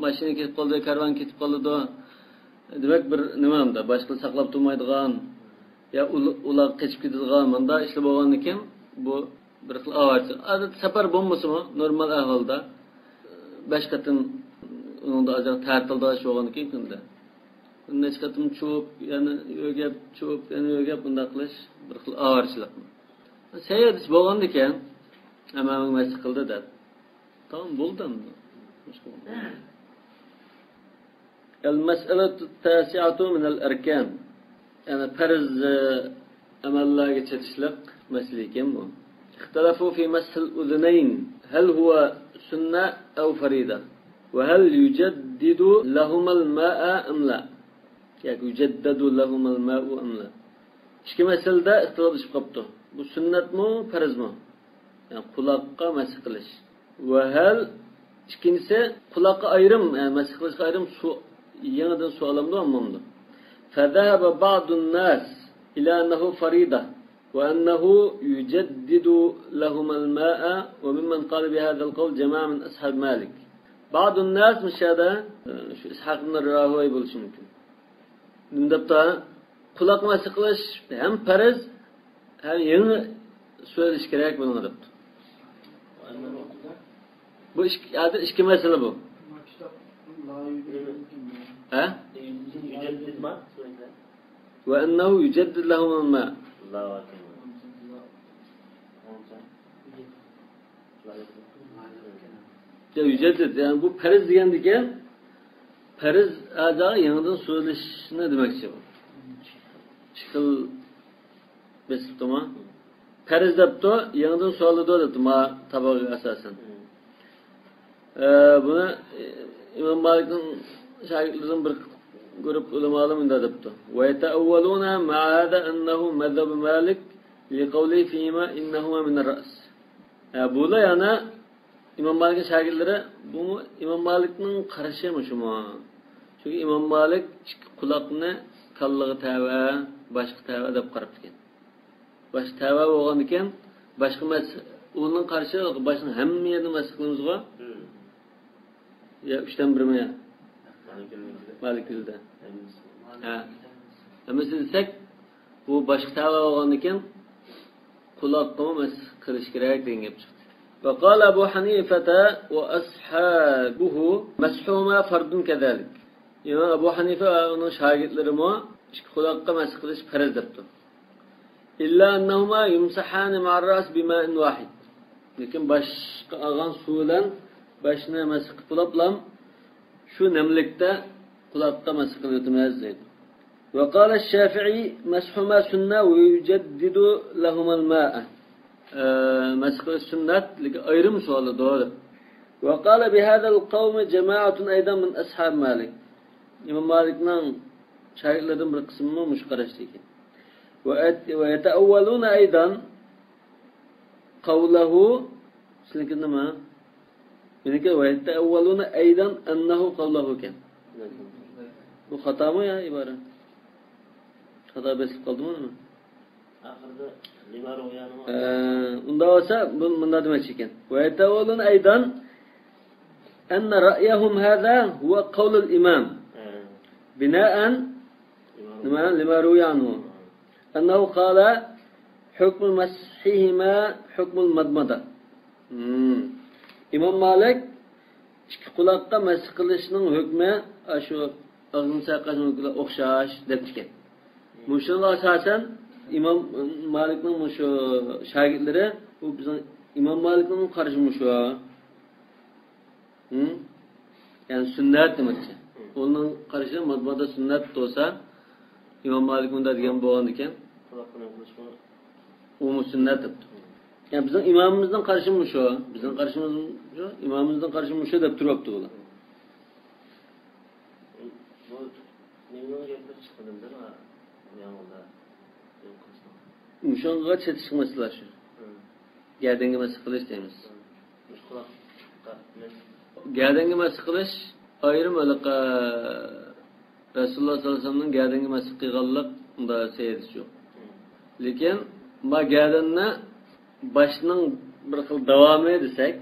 ماشىنا كېتىپ قالىدۇ، كارۋان كېتىپ قالىدۇ. دېمەك، بىر نېمە ئەمدى، باشقىلار ساقلاپ تۇرمايدىغان، يا ئۇل-، ئۇلار قېچىپ كېتىدىغان، مۇنداق ئىشلار بولغاندىكىن، بۇ بىر خىل ئاۋارىچىلىك. ئادەتتە سەپەر بولمىسىمۇ، نورمال ئەھۋالدا بەش قېتىم ئۇنىڭدا ئازراق تارتىلىدىغان ئىش بولغاندىكىن كۈندە. نەچچە قېتىم چۇۋۇپ، يەنە يۆگەپ، چۇۋۇپ، يەنە يۆگەپ، بۇنداق قىلىش بىر خىل ئاۋارىچىلىق. سەي ھەدىس بولغاندىكىن، ھەممەمىز مەسخ قىلدى دەپ. تامام، بولدى ئەمدى. المسألة التاسعة من الأركان. يەنى پەرز، ئە، ئەمەللەرگە چېتىشلىق مەسىلە ئىكەن بۇ. اختلفوا في مسح الأذنين، هل هو سنة أو فريضة؟ وهل يجدد لهما الماء أم لا؟ ياكى يجدد لهما الماء أم لا؟ ئىككى مەسىلىدە ئىختىلاپلىشىپ قاپتۇ. بۇ سۈننەتمۇ، پەرزمۇ؟ يەنى قۇلاققا مەسخ قىلىش. ۋە ھەل، ئىككىنچىسى، قۇلاققا ئايرىم، يەنى مەسخ قىلىشقا ئايرىم سۇ، يېڭىدىن سۇ ئالامدۇ، ئالمامدۇ؟ فذهب بعض الناس إلى أنه فريضة وأنه يجدد لهما الماء، وممن قال بهذا القول جماعة من أصحاب مالك. بعض الناس مۇشۇ يەردە، شۇ ئىسھاق ئىبن راھوي بولۇشى مۇمكىن. نېمە دەپتۇ؟ قۇلاق مەسخ قىلىش ھەم پەرز، ھەم يېڭى سۆزلىشى كېرەك بۇنىڭغا دەپتۇ. بۇ ئىككى، ھازىر ئىككى مەسىلە بۇ. ھە؟ يجدد ما؟ وأنه يجدد لهما الماء. الله أكبر. يا يجدد، يەنى بۇ پەرز دېگەندىكىن، پەرز ئەزا يېڭىدىن سۆزلىشىشنى دېمەكچى بۇ. ئىككى خىل بېسىپتۇما؟ پەرز دەپتۇ، يېڭىدىن سوئاللىدۇ دەپتۇ، ما تاۋابىغا ئاساسەن. ئە، بۇنى ئىمام مالىكنىڭ شاگىرتلىرىدىن بىر گۇرۇپ ئۆلىمالار مۇنداق دەپتۇ: ويتأولون مع هذا أنه مذهب مالك لقوله فيهما إنهما من الرأس. ئە، بۇلار يەنە ئىمام مالىكنىڭ شاگىرتلىرى، بۇمۇ ئىمام مالىكنىڭ قارىشى مۇشۇمۇ؟ چۈنكى ئىمام مالىك ئىككى قۇلاقنى كاللىغا تەۋە، باشقا تەۋە دەپ قاراپتىكەن. باش تەۋە بولغاندىكىن، باشقا مەس-، ئۇنىڭ قارىشى باشنىڭ ھەممە يېرىنى مەس قىلىمىزغۇ؟ يا ئۈچتىن بىرمۇ يا؟ مالىكىلدە. ھە. ھەممىسى دېسەك، بۇ باشقا تەۋە بولغاندىكىن، قۇلاققىمۇ مەس قىلىش كېرەك دېگەن گەپ چىقتى. وقال أبو حنيفة وأصحابه مسحهما فرض كذلك. ئىمام ئەبۇ ھەنىفە ۋە ئۇنىڭ شاگىرتلىرىمۇ ئىككى قۇلاققا مەس قىلىش پەرز دەپتۇ. إلا أنهما يمسحان مع الرأس بماء واحد. لېكىن باشقا ئالغان سۇ بىلەن باشنى مەس قىلىپ بولۇپلا شۇ نەملىكتە قۇلاققا مەس قىلىۋېتىمىز دەيدۇ. وقال الشافعي مسحهما سنة ويجدد لهما الماء. ئە، مەس قىلىش سۈننەت، لېكىن ئايرىم سوئالىدۇ. وقال بهذا القول جماعة أيضا من أصحاب مالك. ئىمام مالىكنىڭ شاگىرتلىرىدىن بىر قىسمىمۇ مۇشۇ قاراشتا ئىكەن. ويتأولون أيضا قوله، سىزنىڭكى نېمە؟ مېنىڭكى ويتأولون أيضا أنه قوله ئىكەن. بۇ خاتامۇ يا ئىبارە؟ خاتا بېسىلىپ قالدىمۇ نېمە؟ ئاخىرىدا لما رويانىڭ. ئە، ئۇنداق بولسا، بۇ مۇنداق دېمەكچى ئىكەن. ويتأولون أيضا أن رأيهم هذا هو قول الإمام. بناء لما، لما روي عنه أنه قال حكم مسحهما حكم المضمضة. مم. ئىمام مالىك ئىككى قۇلاققا مەس قىلىشنىڭ ھۆكمى ئاشۇ ئاغزىنى سايقاشنىڭ ھۆكمىگە ئوخشاش دەپتىكەن. مۇشۇنىڭغا ئاساسەن ئىمام مالىكنىڭ مۇشۇ شاگىرتلىرى بۇ بىزنىڭ ئىمام مالىكنىڭ قارىشى مۇشۇ. ھىم؟ يەنى سۈننەت دېمەكچى. ئۇنىڭ قارىشى مۇتلەق سۈننەت بولسا، ئىمام مالىك مۇنداق دېگەن بولغاندىكىن، ئۇمۇ سۈننەت دەپتۇ. يەنى بىزنىڭ ئىمامىمىزنىڭ قارىشى مۇشۇ، بىزنىڭ قارىشىمىز مۇشۇ، ئىمامىمىزنىڭ قارىشى مۇشۇ دەپ تۇرۇپتۇ بۇلار. بۇ نېمىنىڭ گەپلىرى چىقمىدىمدۇ؟ مۇشۇنىڭغا چېتىشلىق مەسىلە شۇ. گەدەنگە مەسخ قىلىش دەيمىز. گەدەنگە مەسخ قىلىش ئايرىم ھېلىقى رەسۇلۇللاھ سەللەللاھۇ ئەلەيھى ۋەسەللەمنىڭ گەدەنگە مەسخ قىلغانلىق ئۇنداق سەھىھىسى يوق. لېكىن ما گەدەننى باشنىڭ بىر خىل داۋامى دېسەك،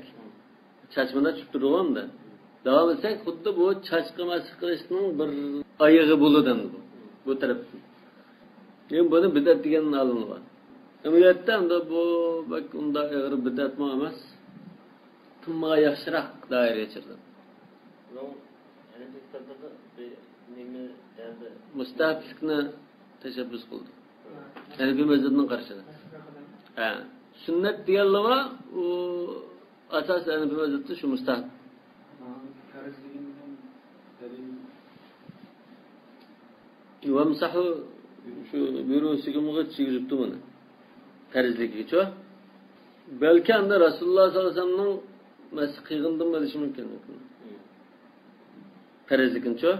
چاچ مانا چۈشۈپ تۇرىدىغۇ ئەمدى. داۋامى دېسەك، خۇددى بۇ چاچقا مەسخ قىلىشنىڭ بىر ئايىغى بولىدۇ ئەمدى بۇ، بۇ تەرەپتىن. لېكىن بۇنى بىدئەت دېگەن ئالىملار بار. ئەمەلىيەتتە ئەمدى بۇ بەك ئۇنداق ئېغىر بىدئەتمۇ ئەمەس. تىنمىغان ياخشىراق دائىرىگە چىقىدۇ. مۇستەھەبلىكنى تەشەببۇس قىلدى. ھەنىفىي مەزھەپنىڭ قارىشىدا. ھە. سۈننەت دېگەنلەر بار، ئۇ ئاساسەن ھەنىفىي مەزھەپتە شۇ مۇستەھەب. ۋەمسەھۇ شۇ بۇيرۇغۇسىغىمۇ كىرگۈزۈپتۇ بۇنى. پەرزلىكىگىچۇ؟ بەلكى ئەمدى رەسۇلۇللاھ سەللەللاھۇ ئەلەيھى ۋەسەللەمنىڭ مەسخ قىلغىنىدىن بولۇشى مۇمكىن. پەرزلىكىنچۇ؟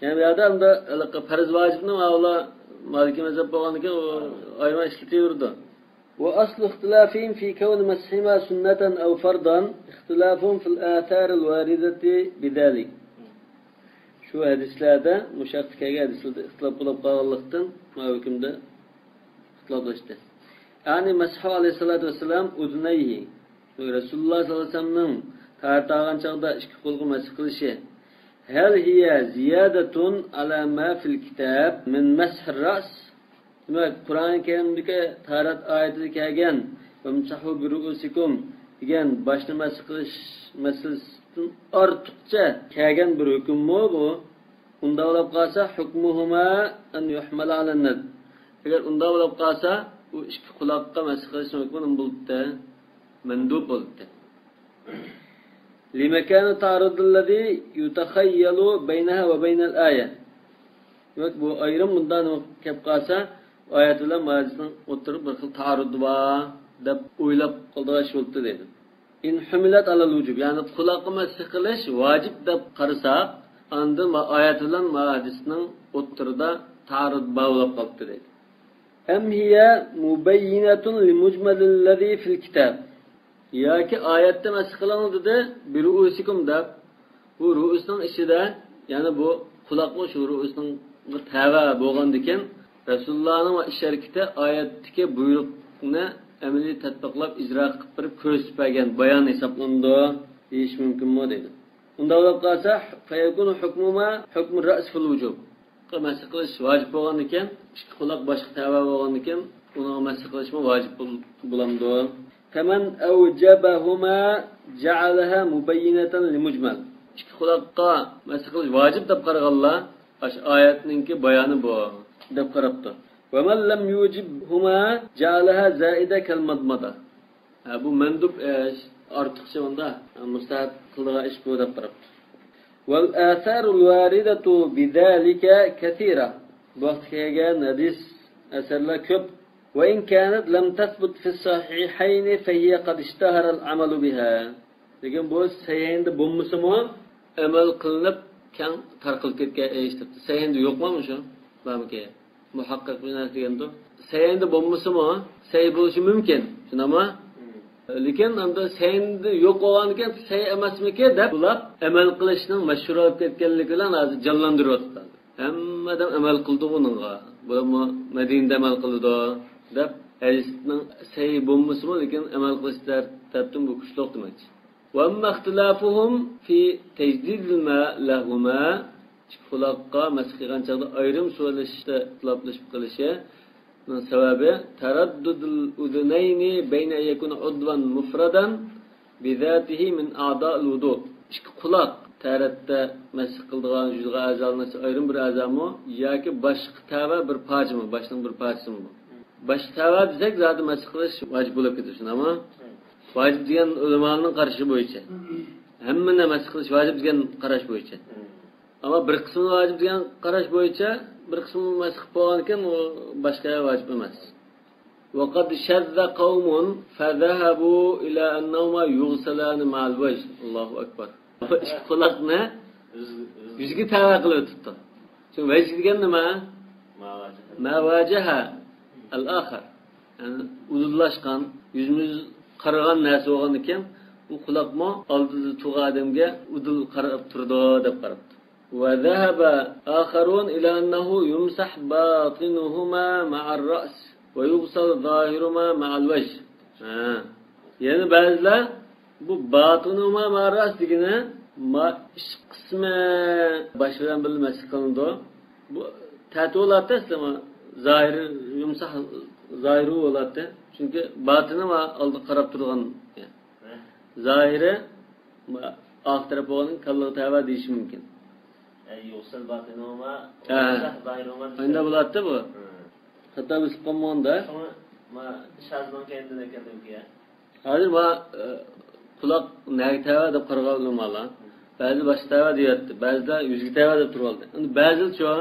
يەنى بۇ يەردە ئەمدى ھېلىقى پەرز ۋاجىپنى ماۋۇلار مالىكىي مەزھەپ بولغاندىكىن ئۇ ئايرىم ئىشلىتىۋېرىدۇ. وأصل اختلافهم في كون مسحهما سنة أو فرضا اختلافهم في الآثار الواردة بذلك. شۇ ھەدىسلەردە، مۇشۇ ھەقتە كەلگەن ھەدىسلەردە ئىختىلاپ بولۇپ قالغانلىقتىن، ماۋۇ ھۆكۈمدە ئىختىلاپلاشتى. يەنى مەسھۇ ئەلەيھىسسالاتۇ ۋەسسالام ئۇزۇنەيھى، رەسۇلۇللاھ سەللەللاھۇ ئەلەيھى ۋەسەللەمنىڭ تاھارەت ئالغان چاغدا ئىككى قولىغا مەسخ قىلىشى. هل هي زيادة على ما في الكتاب من مسح الرأس؟ دېمەك، قۇرئان كەرىمدىكى تاھارەت ئايىتىدە كەلگەن، "فامسحوا برؤوسكم" دېگەن باشنى مەسخ قىلىش مەسىلىسىدىن ئارتۇقچە كەلگەن بىر ھۆكۈممۇ بۇ؟ ئۇنداق بولۇپ قالسا، حكمهما أن يحمل على الندب. ئەگەر ئۇنداق بولۇپ قالسا، بۇ ئىككى قۇلاققا مەسخ قىلىشنىڭ ھۆكمى نېمە بولۇپتۇ؟ مەندۇب بولۇپتۇ. لمكان التعارض الذي يتخيل بينها وبين الآية. دېمەك، بۇ ئايرىم مۇنداق كەپ قالسا، ئايەت بىلەن ھەدىسنىڭ ئوتتۇرىدا بىر خىل تائارۇد بار دەپ ئويلاپ قالىدىغان ئىش بولۇپتۇ دەيدۇ. إن حملت على الوجوب، يەنى قۇلاققا مەسخ قىلىش ۋاجىپ دەپ قارىساق، ئاندىن ما-، ئايەت بىلەن ما ھەدىسنىڭ ئوتتۇرىدا تائارۇد بار بولۇپ قاپتۇ دەيدۇ. أم هي مبينة لمجمل الذي في الكتاب. ياكى ئايەتتە مەسخ قىلىڭ دېدى، برؤوسكم دەپ. بۇ رؤوسنىڭ ئىچىدە، يەنى بۇ قۇلاقمۇ شۇ رؤوسنىڭغا تەۋە بولغاندىكىن، رەسۇلۇللاھنىڭ ئىش ھەرىكىتى ئايەتتىكى بۇيرۇقنى ئەمەلىي تەتبىقلاپ، ئىجرا قىلىپ بېرىپ كۆرسىتىپ بەرگەن بايان ھېسابلىنىدۇ دېيىش مۇمكىنمۇ دەيدۇ. ئۇنداق بولۇپ قالسا، فيكون حكمهما حكم الرأس في الوجوب. قا مەسخ قىلىش ۋاجىپ بولغاندىكىن، ئىككى قۇلاق باشقا تەۋە بولغاندىكىن، ئۇنىڭغا مەسخ قىلىشمۇ ۋاجىپ بول-، بولامدۇ؟ فمن أوجبهما جعلها مبينة لمجمل. ئىككى قۇلاققا مەسخ قىلىش ۋاجىپ دەپ قارىغانلار، ئاشۇ ئايەتنىڭكى بايانى بۇ دەپ قاراپتۇ. ومن لم يوجبهما جعلها زائدة كالمضمضة. ھە، بۇ مەندۇب ئىش، ئارتۇقچە ئۇندا، ھە، مۇستەھەب قىلىدىغان ئىش بۇ دەپ قاراپتۇ. والآثار الواردة بذلك كثيرة. بۇ ھەقتە كەلگەن ھەدىس، ئەسەرلەر كۆپ. وإن كانت لم تثبت في الصحيحين فهي قد اشتهر العمل بها. لېكىن بۇ سەھىھەينىدە بولمىسىمۇ، ئەمەل قىلىنىپ كەڭ تارقىلىپ كەتكەن ئىش دەپتۇ. سەھىھەينىدە يوقمۇ مۇشۇ؟ بارمىكى؟ مۇھەققىق بىنەس دېگەندۇ. سەھىھەينىدە بولمىسىمۇ، سەھىھ بولۇشى مۇمكىن. شۇنداقمۇ؟ لېكىن ئەمدى سەھىھەينىدە يوق بولغاندىكىن سەھىھ ئەمەسمىكى دەپ بۇلار ئەمەل قىلىشنىڭ مەشھۇر بولۇپ كەتكەنلىكى بىلەن ھازىر جانلاندۇرۇۋاتىدۇ. ھەممە ئادەم ئەمەل قىلىدۇ بۇنىڭغا. بۇلارمۇ مەدىنىدە ئەمەل قىلىدۇ دەپ، ھەدىسنىڭ سەھىھ بولمىسىمۇ، لېكىن ئەمەل قىلىش تەر-، تەرەپتىن بۇ كۈچلۈك دېمەكچى. وأما اختلافهم في تجديد الماء لهما، ئىككى قۇلاققا مەسخ قىلغان چاغدا ئايرىم سۇ ئېلىشتا ئىختىلاپلىشىپ قېلىشى، بۇنىڭ سەۋەبى تردد الأذنين بين أن يكون عضوا مفردا بذاته من أعضاء الوضوء. ئىككى قۇلاق تەرەتتە مەسخ قىلىدىغان يۈزىگە ئەزالىنىش ئايرىم بىر ئەزامۇ ياكى باشقا تەۋە بىر پارچىمۇ، باشنىڭ بىر پارچىسىمۇ؟ باشقا تەۋە دېسەك، زادى مەسخ قىلىش ۋاجىپ بولۇپ كېتىدۇ، شۇنداقمۇ؟ ۋاجىپ دېگەن ئۆلىمانىڭ قارىشى بويىچە. ھەممىنى مەسخ قىلىش ۋاجىپ دېگەن قاراش بويىچە. ئەمما بىر قىسمى ۋاجىپ دېگەن قاراش بويىچە، بىر قىسمى مەسخ قىلىپ بولغاندىكىن، ئۇ باشقا ۋاجىپ ئەمەس. وقد شذ قوم فذهبوا إلى أنهما يغسلان مع الوجه. ئاللاھۇ ئەكبەر. ئىككى قۇلاقنى يۈزگە تەۋە قىلىۋېتىپتۇ. شۇ ۋەج دېگەن نېمە؟ ما ۋاجەھە. ما ۋاجەھە ئەل ئاخەر. يەنى ئۇدۇللاشقان، يۈزمۇ يۈز قارىغان نەرسە بولغاندىكىن، بۇ قۇلاقمۇ ئالدىدا تۇرغان ئادەمگە ئۇدۇل قاراپ تۇرىدۇ دەپ قاراپتۇ. وذهب آخرون إلى أنه يمسح باطنهما مع الرأس ويغسل ظاهرهما مع الوجه. ھە. يەنە بەزىلەر بۇ باطنهما مع الرأس دېگىنى ما ئىچ قىسمى باش بىلەن بىللە مەسخ قىلىنىدۇ. بۇ تەتۈر بولاتتى ئەسلى، ما زاھىرى يۇمساھ، زاھىرى بولاتتى. چۈنكى باتىنى ما ئالدىغا قاراپ تۇرغان. زاھىرى ما ئارقا تەرەپ بولغاندىن كاللىغا تەۋە دېيىشى مۇمكىن. ئەي يۇغسەل باتىنۇما، ھە. يۇمساھ زاھىرۇما دېسە. ئانداق بولاتتى بۇ. ھە. خاتا بېسىپ قالمىغاندا. شۇڭا ما شازنىڭ كەينىدىن ئەكەلدىمكى؟ ھازىر ما، ئە، قۇلاق نەگە تەۋە دەپ قارىغان ئۆلىمالار. بەزى باشقا تەۋە دېيەتتى، بەزىلەر يۈزگە تەۋە دەپ تۇرۇۋالدى. ئەمدى بەزىلەرچۇ،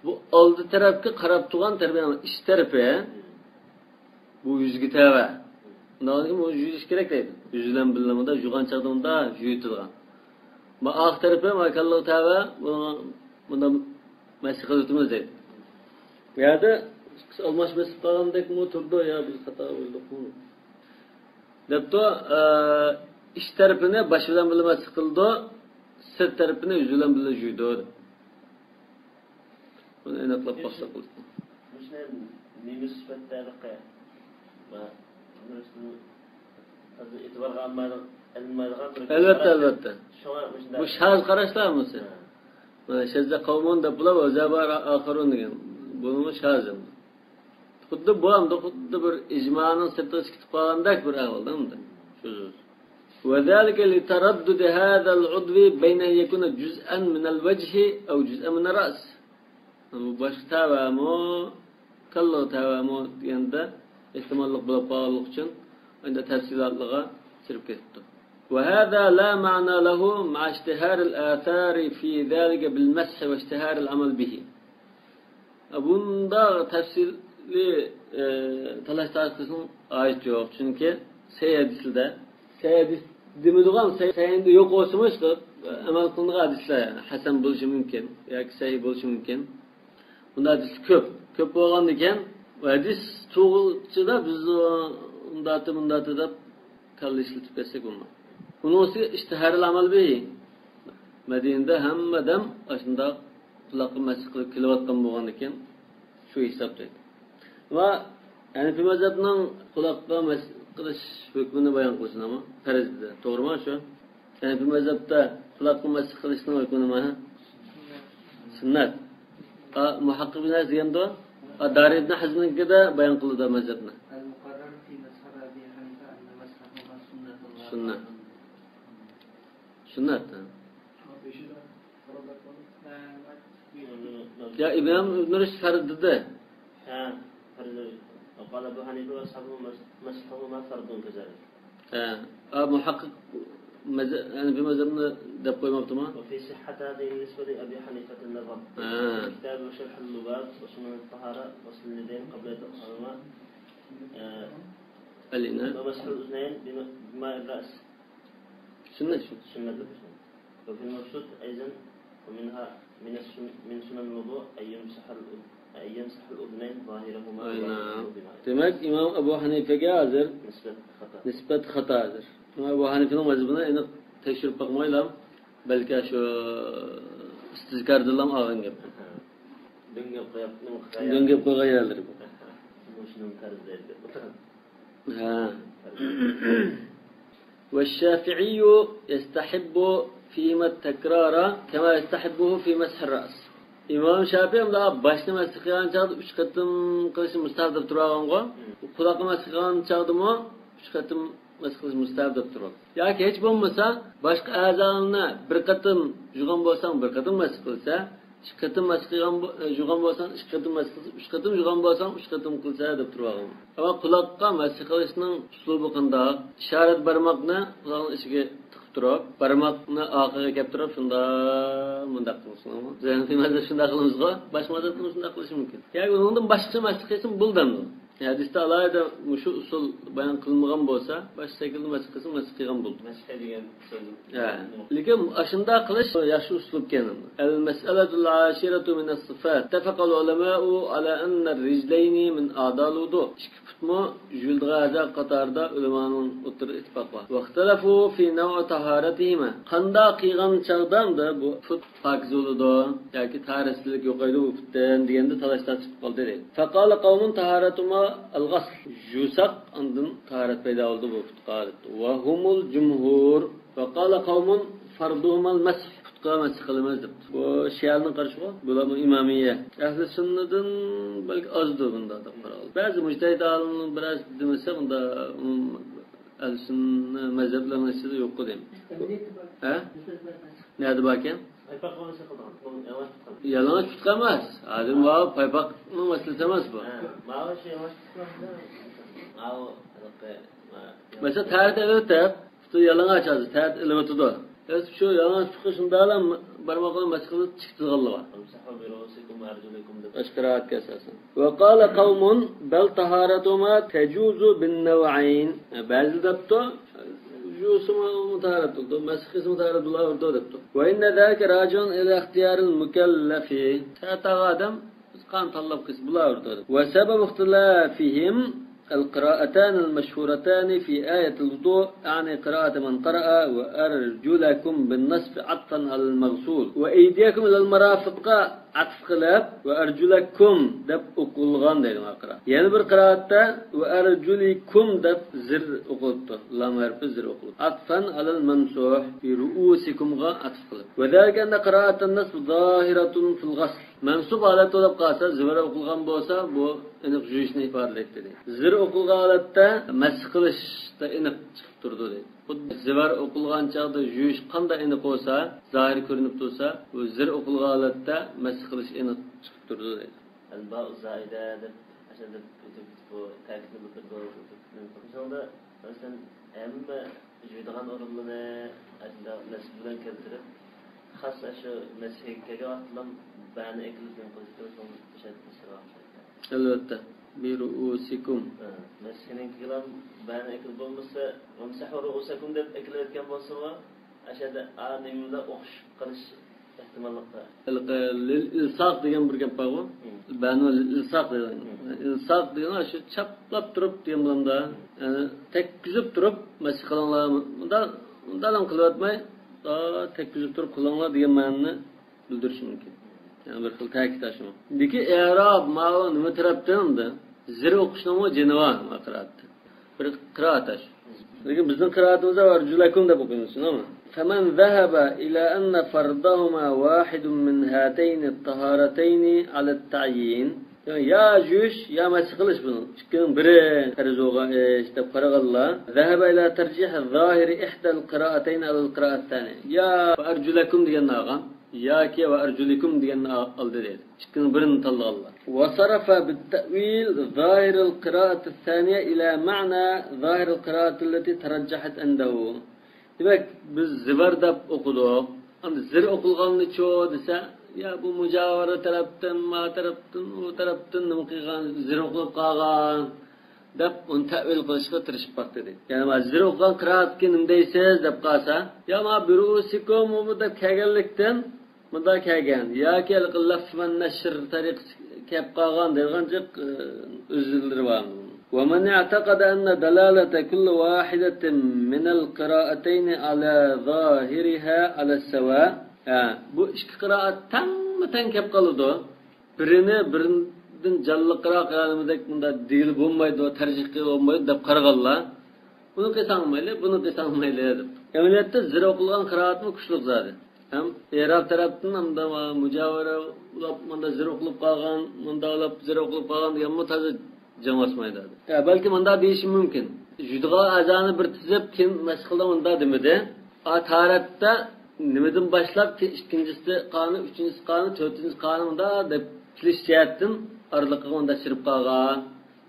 بۇ ئالدى تەرەپكە قاراپ تۇرغان تەرىپى، يەنى ئىچ تەرىپى بۇ يۈزگە تەۋە. ئۇنداق بولغاندىكىن بۇ يۇيۇلۇشى كېرەك دەيدۇ. يۈزى بىلەن بىللە مۇنداق يۇغان چاغدا مۇنداق يۇيۇلىدىغان. ما ئارقا تەرىپى، ما كاللىغا تەۋە، بۇنى مۇنداق مەسخ قىلىۋېتىمىز دەيدۇ. بۇ يەردە ئىككىسى ئالماش بېسىپ قالغاندەكمۇ تۇرىدۇ، يا بىز خاتا بىلدۇقمۇ؟ دەپتۇ، ئە، ئىچ تەرىپىنى باش بىلەن بىللە مەسخ قىلىدۇ، سىرت تەرىپىنى يۈز بىلەن بىللە يۇيىدۇ. بۇنى ئېنىقلاپ باقساق بولىدۇ. مۇشۇنى نېمە سۈپەتتە ھېلىقى، ما، تازا ئېتىبارغا ئالمايدىغان، ئېلىنمايدىغان بىر ئەلۋەتتە، قاراش. ئەلۋەتتە. شۇڭا مۇشۇنداق. بۇ شاز قاراشلار ھەممىسى. ھە. مانا شەززە قەۋمۇن دەپ بۇلار، ۋە زەبار ئاخىرۇن دېگەن. بۇنىمۇ شاز ئەمدى. خۇددى بۇ ئەمدى خۇددى بىر ئىجمانىڭ سىرتىغا چىقىپ قالغاندەك بىر ئەھۋالدا ئەمدى. شۇ سۆز. وذلك لتردد هذا العضو بين أن يكون جزءا من الوجه أو جزءا من الرأس. بۇ باشقا تەۋەمۇ، كاللىغا تەۋەمۇ دېگەندە ئېھتىماللىق بولۇپ قالغانلىقى ئۈچۈن ئەمدى تەپسىلاتلىرىغا كىرىپ كېتىپتۇ. وهذا لا معنى له مع اشتهار الآثار في ذلك بالمسح واشتهار العمل به. بۇنداق تەپسىلىي، ئە، تالاش-تارتىش قىلىشنىڭ ھاجىتى يوق. چۈنكى سەھىھ ھەدىسلەردە، سەھىھ ھەدىس دېمىدىغان، سەھىھ، سەھىھدە يوق بولسىمۇ، ئەمەل قىلىنىدىغان ھەدىسلەر، يەنى ھەسەن بولۇشى مۇمكىن ياكى سەھىھ بولۇشى مۇمكىن. بۇنداق ھەدىس كۆپ. كۆپ بولغاندىكىن، ھەدىس توغرىسىدا بىز ئۇنداقتى، مۇنداقتى دەپ كاللا ئىشلىتىپ كەتسەك بولمايدۇ. ئۇنىڭ ئۈستىگە اشتهر العمل به. مەدىنىدە ھەممە ئادەم ئاشۇنداق قۇلاققا مەسخ قىلىپ كېلىۋاتقان بولغاندىكىن، شۇ ھېسابتا. ۋە ھەنىفىي مەزھەپنىڭ قۇلاققا مەسخ قىلىش ھۆكمىنى بايان قىلىشىنىمۇ پەرز دېدى. توغرىمۇ شۇ؟ ھەنىفىي مەزھەپتە قۇلاققا مەسخ قىلىشنىڭ ھۆكمى نېمە؟ سۈننەت. ئا، مۇھەققىق بىن ھەجىر دېگەندۇ؟ ئا، دارى ئىبن ھەجىرنىڭكىدە بايان قىلىدۇ مەزھەپنى. المقرر في مذهب أبي حنيفة أن مسحهما سنة. سۈننەت. سۈننەت. يا ئىمام ئىبن رۇشد فەرز دېدى. ھە، فەرز. وقال أبو حنيفة وأصحابه مسحهما فرض كذلك. ھە، ئا، مۇھەققىق مەزھە-، ھەنىفىي مەزھەپنى دەپ قويماپتىمۇ؟ وفي صحة هذه النسبة لأبي حنيفة نظر. ھە. كتاب شرح اللباب وسنن الطهارة غسل اليدين قبل دخولهما، ئە، الإناء. ومسح الأذنين بم-، بماء الرأس. سۈننەت شۇ. سۈننەت دەپ. وفي المبسوط أيضا ومنها من السن-، من سنن الوضوء أن يمسح الأذ-، أن يمسح الأذنين ظاهرهما وباطنهما بماء. دېمەك، ئىمام ئەبۇ ھەنىفەگە ھازىر نىسبەت خاتا. نىسبەت خاتا ھازىر. ئىمام ئەبۇ ھەنىفىنىڭ مەزھىپىنى ئېنىق تەكشۈرۈپ باقمايلا، بەلكى شۇ ئىستىزكاردىنلا ئالغان گەپ. دۆڭگەپ قويۇپ، نېمە قىلغان دۆڭگەپ قويغان يەرلىرى بۇ. مۇشۇنىڭ پەرزى دەيدۇ. ھە. والشافعي يستحب فيهما التكرار كما يستحبه في مسح الرأس. ئىمام شافىئى مۇنداق باشنى مەسخ قىلغان چاغدا ئۈچ قېتىم قىلىشنى مۇستەھەب دەپ تۇرۇۋالغانغۇ. قۇلاقنى مەسخ قىلغان چاغدىمۇ ئۈچ قېتىم مەسخ قىلىش مۇستەھەب دەپ تۇرۇۋالغان. ياكى ھېچ بولمىسا باشقا ئەزالارنى بىر قېتىم يۇغان بولساڭ بىر قېتىم مەسخ قىلسا، ئىككى قېتىم مەسخ قىلغان بو-، ئە، يۇغان بولساڭ ئىككى قېتىم مەسخ قىلسا، ئۈچ قېتىم يۇغان بولساڭ ئۈچ قېتىم قىلسا دەپ تۇرۇۋالغان. ئەمما قۇلاققا مەسخ قىلىشنىڭ ئۇسلۇبى قانداق؟ ئىشارەت بارماقنى قۇلاقنىڭ ئىچىگە تىقىپ تۇرۇپ، بارماقنى ئارقىغا كەپ تۇرۇپ، شۇنداق، مۇنداق قىلسىڭىزمۇ. زەينىپىي مەزھەپ شۇنداق قىلىمىزغۇ؟ باشقا مەزھەپلەرمۇ شۇنداق قىلىشى مۇمكىن. ياكى ئۇنىڭدىن باشقىچە مەسخ قىلسىمۇ بولىدۇ ئەمدى. ھەدىستە ئالاھىدە مۇشۇ ئۇسۇل بايان قىلىنمىغان بولسا، باشقا شەكىلدە مەسخ قىلسا، مەسخ قىلغان بولىدۇ. مەسخ دېگەن سۆز. ھە. لېكىن ئاشۇنداق قىلىش ياخشى ئۇسلۇبكەن. المسألة العاشرة من الصفات. اتفق العلماء على أن الرجلين من أعضاء الوضوء. ئىككى پۇتمۇ يۇيۇلىدىغان ئەزا قاتارىدا ئۆلىمانىڭ ئوتتۇرىدا ئىتتىپاق بار. واختلفوا في نوع طهارتهما. قانداق قىلغان چاغدا بۇ پۇت پاكىز بولىدۇ ياكى تاھارەتسىزلىك يوقايدۇ بۇ پۇتتىن دېگەندە تالاش تارتىشىپ قالدى دەيدۇ. فقال قوم طهارتهما الغسل. يۇساق ئاندىن تاھارەت پەيدا بولىدۇ بۇ پۇتقا دەپتۇ. وهم الجمهور. وقال قوم فرضهما المسح. پۇتقا مەسخ قىلىمىز دەپتۇ. بۇ شىئەنىڭ قارىشىغۇ. بۇلارمۇ ئىمامىيە. ئەھلى سۈننىدىن بەلكى ئازدۇر بۇنداق دەپ قارىغان. بەزى مۇجتەھىد ئالىمنىڭ بىرەرسى دېمىسە، ئۇندا ئەھلى سۈننە مەزھەپلەرنىڭ ئىچىدە يوققۇ دەيمەن. ھە؟ نەدە باركەن؟ پايپاق بولسا قىلىدىغان. بۇ يالىڭاچ پۇتقا. يالىڭاچ پۇتقا ئەمەس. ھازىر ماۋۇ پايپاقنىڭ مەسىلىسى ئەمەس بۇ. ھە، ماۋۇ شۇ يالىڭاچ پۇتقا. ماۋۇ، ھېلىقى، ما-، مەسىلەن، تەھارەت ئېلىۋېتىپ، پۇتى يالىڭاچ ھازىر، تەھارەت ئېلىۋېتىدۇ. بىز شۇ يالىڭاچ پۇتقا شۇنداقلا بارماقلىرىنى مەس قىلىپ چىقىدىغانلار بار. فامسحوا برؤوسكم وأرجلكم دەپ. ئاشكارا ئېيتقان ئەساسەن. وقال قوم بل طهارتهما تجوز بالنوعين. بەزى دەپتۇ، يۇسىمۇ تاھارەت بولىدۇ، مەس قىلسىمۇ تاھارەت بولاۋېرىدۇ دەپتۇ. وإن ذلك راجع إلى اختيار المكلف. خاتا ئادەم قان تاللاپ قىلسا بولاۋېرىدۇ. وسبب اختلافهم القراءتان المشهورتان في آية الوضوء، أعني قراءة من قرأ وأرجلكم بالنصب عطفا على المغسول، وأيديكم إلى المرافق ئەتىپ قىلىپ، ۋە ئەرجۇلەكۇم دەپ ئوقۇلغان دەيدۇ قىرائەت. يەنە بىر قىرائەتتە ۋە ئەرجۇلىكۇم دەپ زىر ئوقۇلۇپتۇ. لام ھەرپى زىر ئوقۇلۇپتۇ. ئەتفەن ئەلەل مەمسۇھ، بىرۇئۇسىكۇمغا ئەتىپ قىلىپ. ۋە زالىكە ئەننە قىرائەتەن نەسب زاھىرەتۇن فىل غەسل. مەنسۇب ھالەتتە بولۇپ قالسا، زىۋەر ئوقۇلغان بولسا، بۇ ئېنىق يۇيۇشنى ئىپادىلەيدۇ دەيدۇ. زىر ئوقۇلغان ھالەتتە مەس قىلىشتا ئېنىق چىقىپ تۇرىدۇ دەيدۇ. خۇددى زىۋەر ئوقۇلغان چاغدا يۇيۇش قانداق ئېنىق بولسا، زاھىر كۆرۈنۈپ تۇرسا، بۇ زىر ئوقۇلغان ھالەتتە مەس قىلىش ئېنىق چىقىپ تۇرىدۇ دەيدۇ. ئەلباءۇ زائىدە دەپ ئاشۇنداق ئۆتۈپ كېتىپ، بۇ تەكىتنى بىلدۈرىدۇ. شۇنىڭدا، مەسىلەن، ھەممە يۇيىدىغان ئورۇنلىرىنى ئاشۇنداق نەسب بىلەن كەلتۈرۈپ، خاس ئاشۇ مەسىھگە كەلگەن ۋاقىتلا بەنى ئەكېلىپ نېمە قىلىش كېرەك، شۇنى شەرتلىشىدىغان. ئەلۋەتتە. بىرۇئۇسىكۇم. ھە، مەسىھنىڭكىگىلا بەنى ئەكېلىپ بولمىسا، ۋەمسەھۇ رۇئۇسەكۇم دەپ ئەكېلىۋەتكەن بولسىمۇ، ئاشۇ يەردە ئا نېمە بىلەن ئوخشىشىپ قېلىش ئېھتىماللىقى بار. لىل ئىلساق دېگەن بىر گەپ بارغۇ. مم. بەنۇ لىل ئىلساق دېگەن. مم. ئىلساق دېگەن شۇ چاپلاپ تۇرۇپ دېگەن بولامدا. يەنى تەگكۈزۈپ تۇرۇپ مەسىھ قىلىڭلار. مۇنداق، مۇنداقلا قىلىۋەتمەي، تەگكۈزۈپ تۇرۇپ قىلىڭلار دېگەن مەنىنى بىلدۈرۈشى مۇمكىن. يەنى بىر خىل تەكىت ئاشۇ. لېكىن ئېراب ماۋۇ نېمە تەرەپتىن ئەمدى؟ زىر ئوقۇشنىڭمۇ جېنى بار، ما قىرائەتتە. بىر قىرائەت ئاشۇ. لېكىن بىزنىڭ قىرائىتىمىزدا ۋەرجۇلەكۇم دەپ ئوقۇيمىز، شۇنداقمۇ؟ فمن ذهب إلى أن فرضهما واحد من هاتين الطهارتين على التعيين. يا يۇيۇش، يا مەسىھ قىلىش بۇنىڭ. ئىككىنىڭ بىرى پەرز بولغان ئىش دەپ قارىغانلار. ذهب إلى ترجيح ظاهر إحدى القراءتين على القراءة الثانية. يا ئەرجۇلەكۇم دېگەننى ئالغان. ياكى ۋە ئەرجۇلىكۇم دېگەننى ئالدى دەيدۇ. ئىككىنىڭ بىرىنى تاللىغانلار. وصرف بالتأويل ظاهر القراءة الثانية إلى معنى ظاهر القراءة التي ترجحت عنده. دېمەك، بىز زىۋەر دەپ ئوقۇدۇق. ئەمدى زىر ئوقۇلغاننىچۇ دېسە، يا بۇ مۇجاۋىرە تەرەپتىن، ما تەرەپتىن، ئۇ تەرەپتىن نېمە قىلغان، زىر ئوقۇلۇپ قالغان. دەپ ئۇنى تەئۋىل قىلىشقا تىرىشىپ باقتى دەيدۇ. يەنى مانا زىر ئوقۇغان قىرائەتكە نېمە دەيسىز دەپ قالسا، يا مانا بىرۇئۇسىكۇم ئۇ بۇ دەپ كەلگەنلىكتىن مۇنداق كەلگەن. ياكى لەفز مەن نەشر تەرىقىسى كەپ قالغان دەيدىغان جىق، ئى، ئۆزلىرى بار. ومن اعتقد أن دلالة كل واحدة من القراءتين على ظاهرها على السواء. ھە، بۇ ئىككى قىرائەت تەڭمۇ تەڭ كەپ قالىدۇ. بىرىنى بىرىدىن جانلىقراق، يا نېمىدەك مۇنداق دېگىلى بولمايدۇ، تەرجىھ قىلغىلى بولمايدۇ دەپ قارىغانلار، بۇنى قىلساڭ مەيلى، بۇنى قىلساڭ مەيلى دەپ. ئەمەلىيەتتە زىر ئوقۇلغان قىرائەتمۇ كۇشلۇق زادى. ھەم ئېراب تەرەپتىن ھەمدە مۇجاۋىرە ئۇلاپ مۇنداق زىر ئوقۇلۇپ قالغان، مۇنداق ئۇلاپ زىر ئوقۇلۇپ قالغان دېگەنمۇ تازا جاڭ باسمايدۇ. يا بەلكى مۇنداق دېيىشى مۇمكىن. يۇيىدىغان ئەزانى بىر تىزىپ، كېيىن مەس قىلدى مۇنداق دېمىدى. ئا تارەتتە نېمىدىن باشلاپ، كېيىن ئىككىنچىسى قانى، ئۈچىنچىسى قانى، تۆتىنچىسى قانى مۇنداق دەپ كېلىش جەھەتتىن ئارىلىقىغا مۇنداق چىرىپ قالغان.